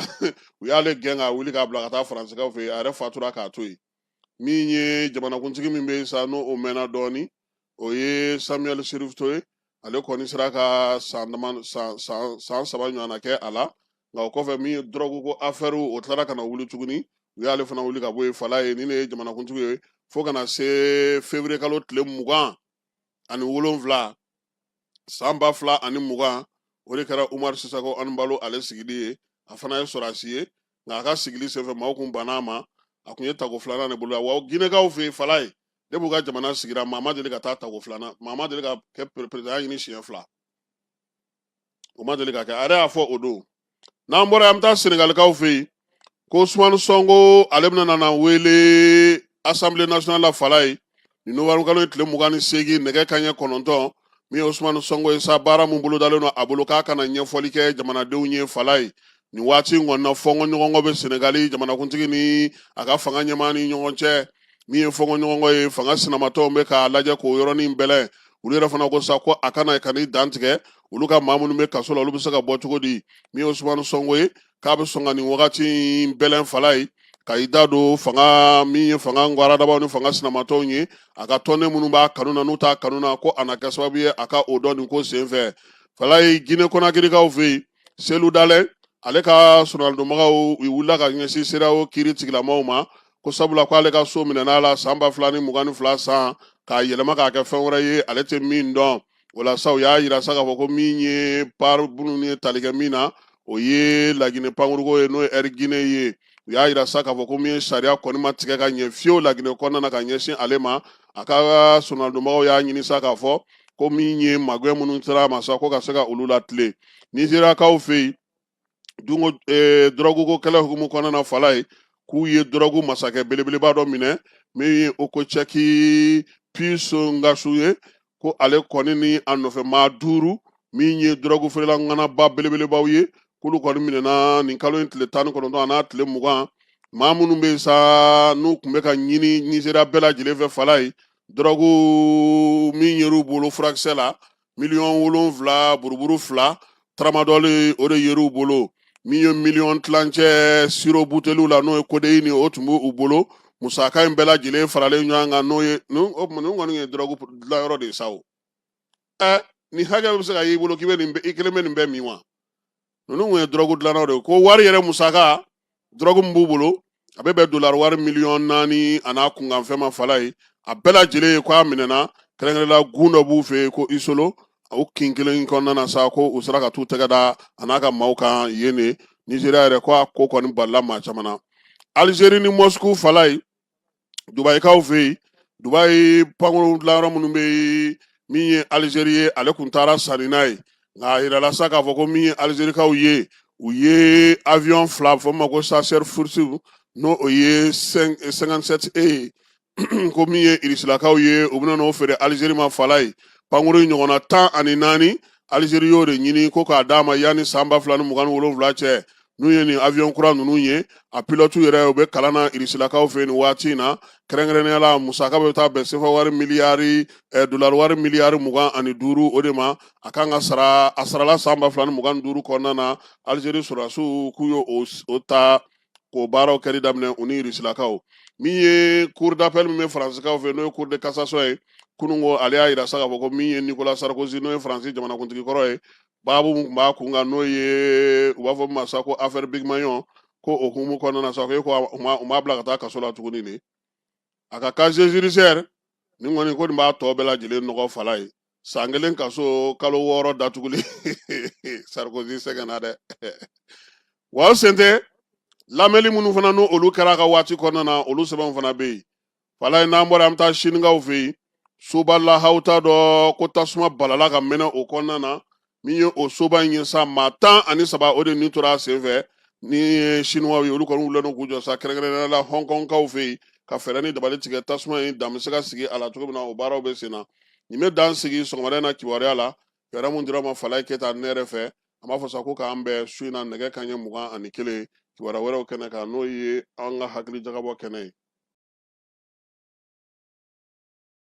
U y'ale gɛn k'a wuli k'a bila ka taa Faransikaw fɛ yen. A yɛrɛ fatura k'a to yen. Min ye jamanakuntigi min bɛ yen sa, n'o o mɛnna dɔɔni, o ye Samuel Sirifto ye. Ale kɔni sera ka san dama san san san 3 ɲɔgɔnna kɛ a la, nka o kɔfɛ, min ye dɔrɔgu ko affaire, o tilara ka na wuli tuguni, u y'ale fana wuli ka bɔ yen. Fala ye nin de ye jamanakuntigi ye fo ka na se février kalo tile 27 san 2020. O de kɛra Umaru Sisako Ɛnbalo ale sigili ye. A fana ye sɔrɔdasi ye, nka a ka sigili senfɛ, maaw kun banna a ma. A kun ye tako filanan de bolo wa Ginɛkaw fɛ yen. Fala ye, depuis u ka jamana sigira, maa ma deli ka taa tako filanan, maa ma deli ka kɛ président ɲini siɲɛ fila, o ma deli ka kɛ. A yɛrɛ y'a fɔ o don. N'an bɔra yen, an bɛ taa Senegalikaw fɛ yen ko Usumani Sɔnko, ale bɛna na wele Assemblée nationale la. Fala ye, nin novembre kalo tile 28, nɛgɛ kanɲɛ 9, min ye Usumani Sɔnko ye sa, baara mun bolodalen don a bolo, k'a kana ɲɛfɔli kɛ jamanadenw ye. Fala ye, nin waati in kɔni na, fɔnkɔɲɔgɔnkɔ bɛ Senegali jamanakuntigi ni a ka fanga ɲɛmaa ni ɲɔgɔn cɛ. Min ye fɔnkɔɲɔgɔnkɔ ye, fanga sinamatɔnw bɛ k'a lajɛ k'o yɔrɔnin bɛlɛn. Olu yɛrɛ fana ko sa ko a kana ka n'i dantigɛ olu ka maa minnu bɛ kaso la, olu bɛ se ka bɔ cogo di? Min ye Usumani Sɔnko ye, k'a bɛ sɔn ka nin wagati in bɛlɛn. Fala ye, ka i da don fanga min ye fanga ngwaradabaw ni fanga sinamatɔnw ye, a ka tɔnden minnu b'a kanu na, n'u t'a kanu na, ko a na kɛ sababu ye a ka o dɔn nin ko senfɛ. Fala ye, Gine Konakirikaw fɛ yen, Selu Dalɛ, ale ka soronadonbagaw, u wulila ka ɲɛsin CEDEAO kiiri tigilamaw ma, ko sabula ko ale ka so minɛna a la san 2022 san, k'a yɛlɛma k'a kɛ fɛn wɛrɛ ye ale tɛ min dɔn. O la sa, u y'a yira sa k'a fɔ ko min ye par minnu ye tali kɛ min na, o ye Laginɛ pankuruko ye, n'o ye Air Guinée ye. U y'a yira sa k'a fɔ ko min ye sariya kɔni ma tigɛ ka ɲɛ fiyewu Laginɛ kɔnɔna na ka ɲɛsin ale ma. A ka soronadonbagaw y'a ɲini sa k'a fɔ ko min ye magɛn minnu sera a ma sa, ko ka se ka olu latilen. Nizeriyakaw fɛ yen dunko dɔrɔguko kɛlɛ hukumu kɔnɔna na, Fala ye, k'u ye dɔrɔgu masakɛ belebeleba dɔ minɛ, min ye Okocheki Pius Ngasu ye, ko ale kɔni ni a nɔfɛ maa duuru, min ye dɔrɔgu feerela ŋanaba belebelebaw ye, k'olu kɔni minɛna nin kalo in tile 19 a n'a tile 20. Maa minnu bɛ yen sa, n'u tun bɛ ka ɲini Nizeriya bɛɛ lajɛlen fɛ, Fala ye, dɔrɔgu min yer'u bolo furakisɛ la, miliyɔn 7 buruburu 2 tramadɔli, o de yer'u bolo. Min ye miliyɔn tilancɛ sirop buteliw la, n'o ye kodeyini, o tun b'u bolo. Musaka in bɛɛ lajɛlen faralen ɲɔgɔn kan, n'o ye o tuma, ninnu kɔni ye dɔrɔgu dilanyɔrɔ de ye sa. O nin hakɛ bɛ se ka y'i bolo k'i bɛ nin i kelen bɛ nin bɛɛ min wa? Ninnu kun ye dɔrɔgu dilannaw de ye. Ko wari yɛrɛ musaka, dɔrɔgu min b'u bolo, a bɛ bɛn dolari wari miliyɔn 4 a n'a kunkanfɛn ma. Fala ye, a bɛɛ lajɛlen ye ko a minɛna kɛrɛnkɛrɛnla gun dɔ b'u fɛ yen ko Isolo, o kin kelen kɔnɔna na sa, ko u sera ka t'u tɛgɛ da a n'a ka maaw kan yen de. Nizeriya yɛrɛ ko a ko kɔni balila maa caman na. Alizeri ni Mɔsiku, Fala ye, Dubayikaw fɛ yen, Dubayi pankurun dilanyɔrɔ minnu bɛ yen, min ye Alizeri ye, ale kun taara sanni n'a ye, nka a yirala sa k'a fɔ ko min ye Alizerikaw ye, u ye avion 2 fɔ ma ko chasseur furtif, n'o o ye 57 E ye, ko min ye Irisilakaw ye, u bɛna n'o feere Alizeri ma. Fala ye, pankurun ɲɔgɔnna 14, Alizeri y'o de ɲini ko k'a d'a ma yanni san 2027 cɛ. N'u ye nin avion kura ninnu ye, a pilote yɛrɛ, u bɛ kalan na Irisilakaw fɛ nin waati in na. Kɛrɛnkɛrɛnnenya la, musaka bɛ taa bɛn sefa wari miliyari dolari wari miliyari 25 o de ma. A kan ka sara, a sarala san 2025 kɔnɔna na. Alizeri sɔrɔdasiw k'u ye o ta k'o baaraw kɛli daminɛ u ni Irisilakaw. Min ye cour d'appel min bɛ Faransikaw fɛ, n'o ye cour de cassation ye, kunun ko ale y'a yira sa k'a fɔ ko min ye Nicolas Sarkozy, n'o ye Faransi jamanakuntigi kɔrɔ ye, baabu min tun b'a kun kan, n'o ye u b'a fɔ min ma sa ko affaire Bygmalion, ko o hukumu kɔnɔna na sa, ko e ko u m'a bila ka taa kaso la tuguni de, a ka casier judiciaire nin kɔni, ko nin b'a tɔ bɛɛ lajɛlen nɔgɔ. Fala ye, san 1 kaso, kalo 6 datuguli. Sarkozy sɛgɛnna dɛ. Wa o sen tɛ, lamɛnli minnu fana n'o olu kɛra a ka waati kɔnɔna na, olu sɛbɛnw fana bɛ yen. Fala ye, n'an bɔra, an bɛ taa Sinikaw fɛ yen. Soba lahawuta dɔ ko tasuma balala ka mɛnɛ o kɔnɔna na. Min ye o soba in ye sa, maa 13 o de ni tora a senfɛ. Ni ye Sinuwaw ye, olu kɔni wulilen don k'u jɔ sa, kɛrɛnkɛrɛnnenya la Hɔnkɔnkaw fɛ yen, ka fɛɛrɛ ni dabali tigɛ tasuma in dan bɛ se ka sigi a la cogo min na. O baaraw bɛ sen na. Nin bɛ dan sigi sɔgɔmada in na kibaruya la, fɛɛrɛ mun dira ma Falaye Keyita ne yɛrɛ fɛ. An b'a fɔ sa ko k'an bɛn su in na nɛgɛ kanɲɛ 21, kibaruya wɛrɛw kɛnɛ kan, n'o ye an ka hakili jagabɔ kɛnɛ ye.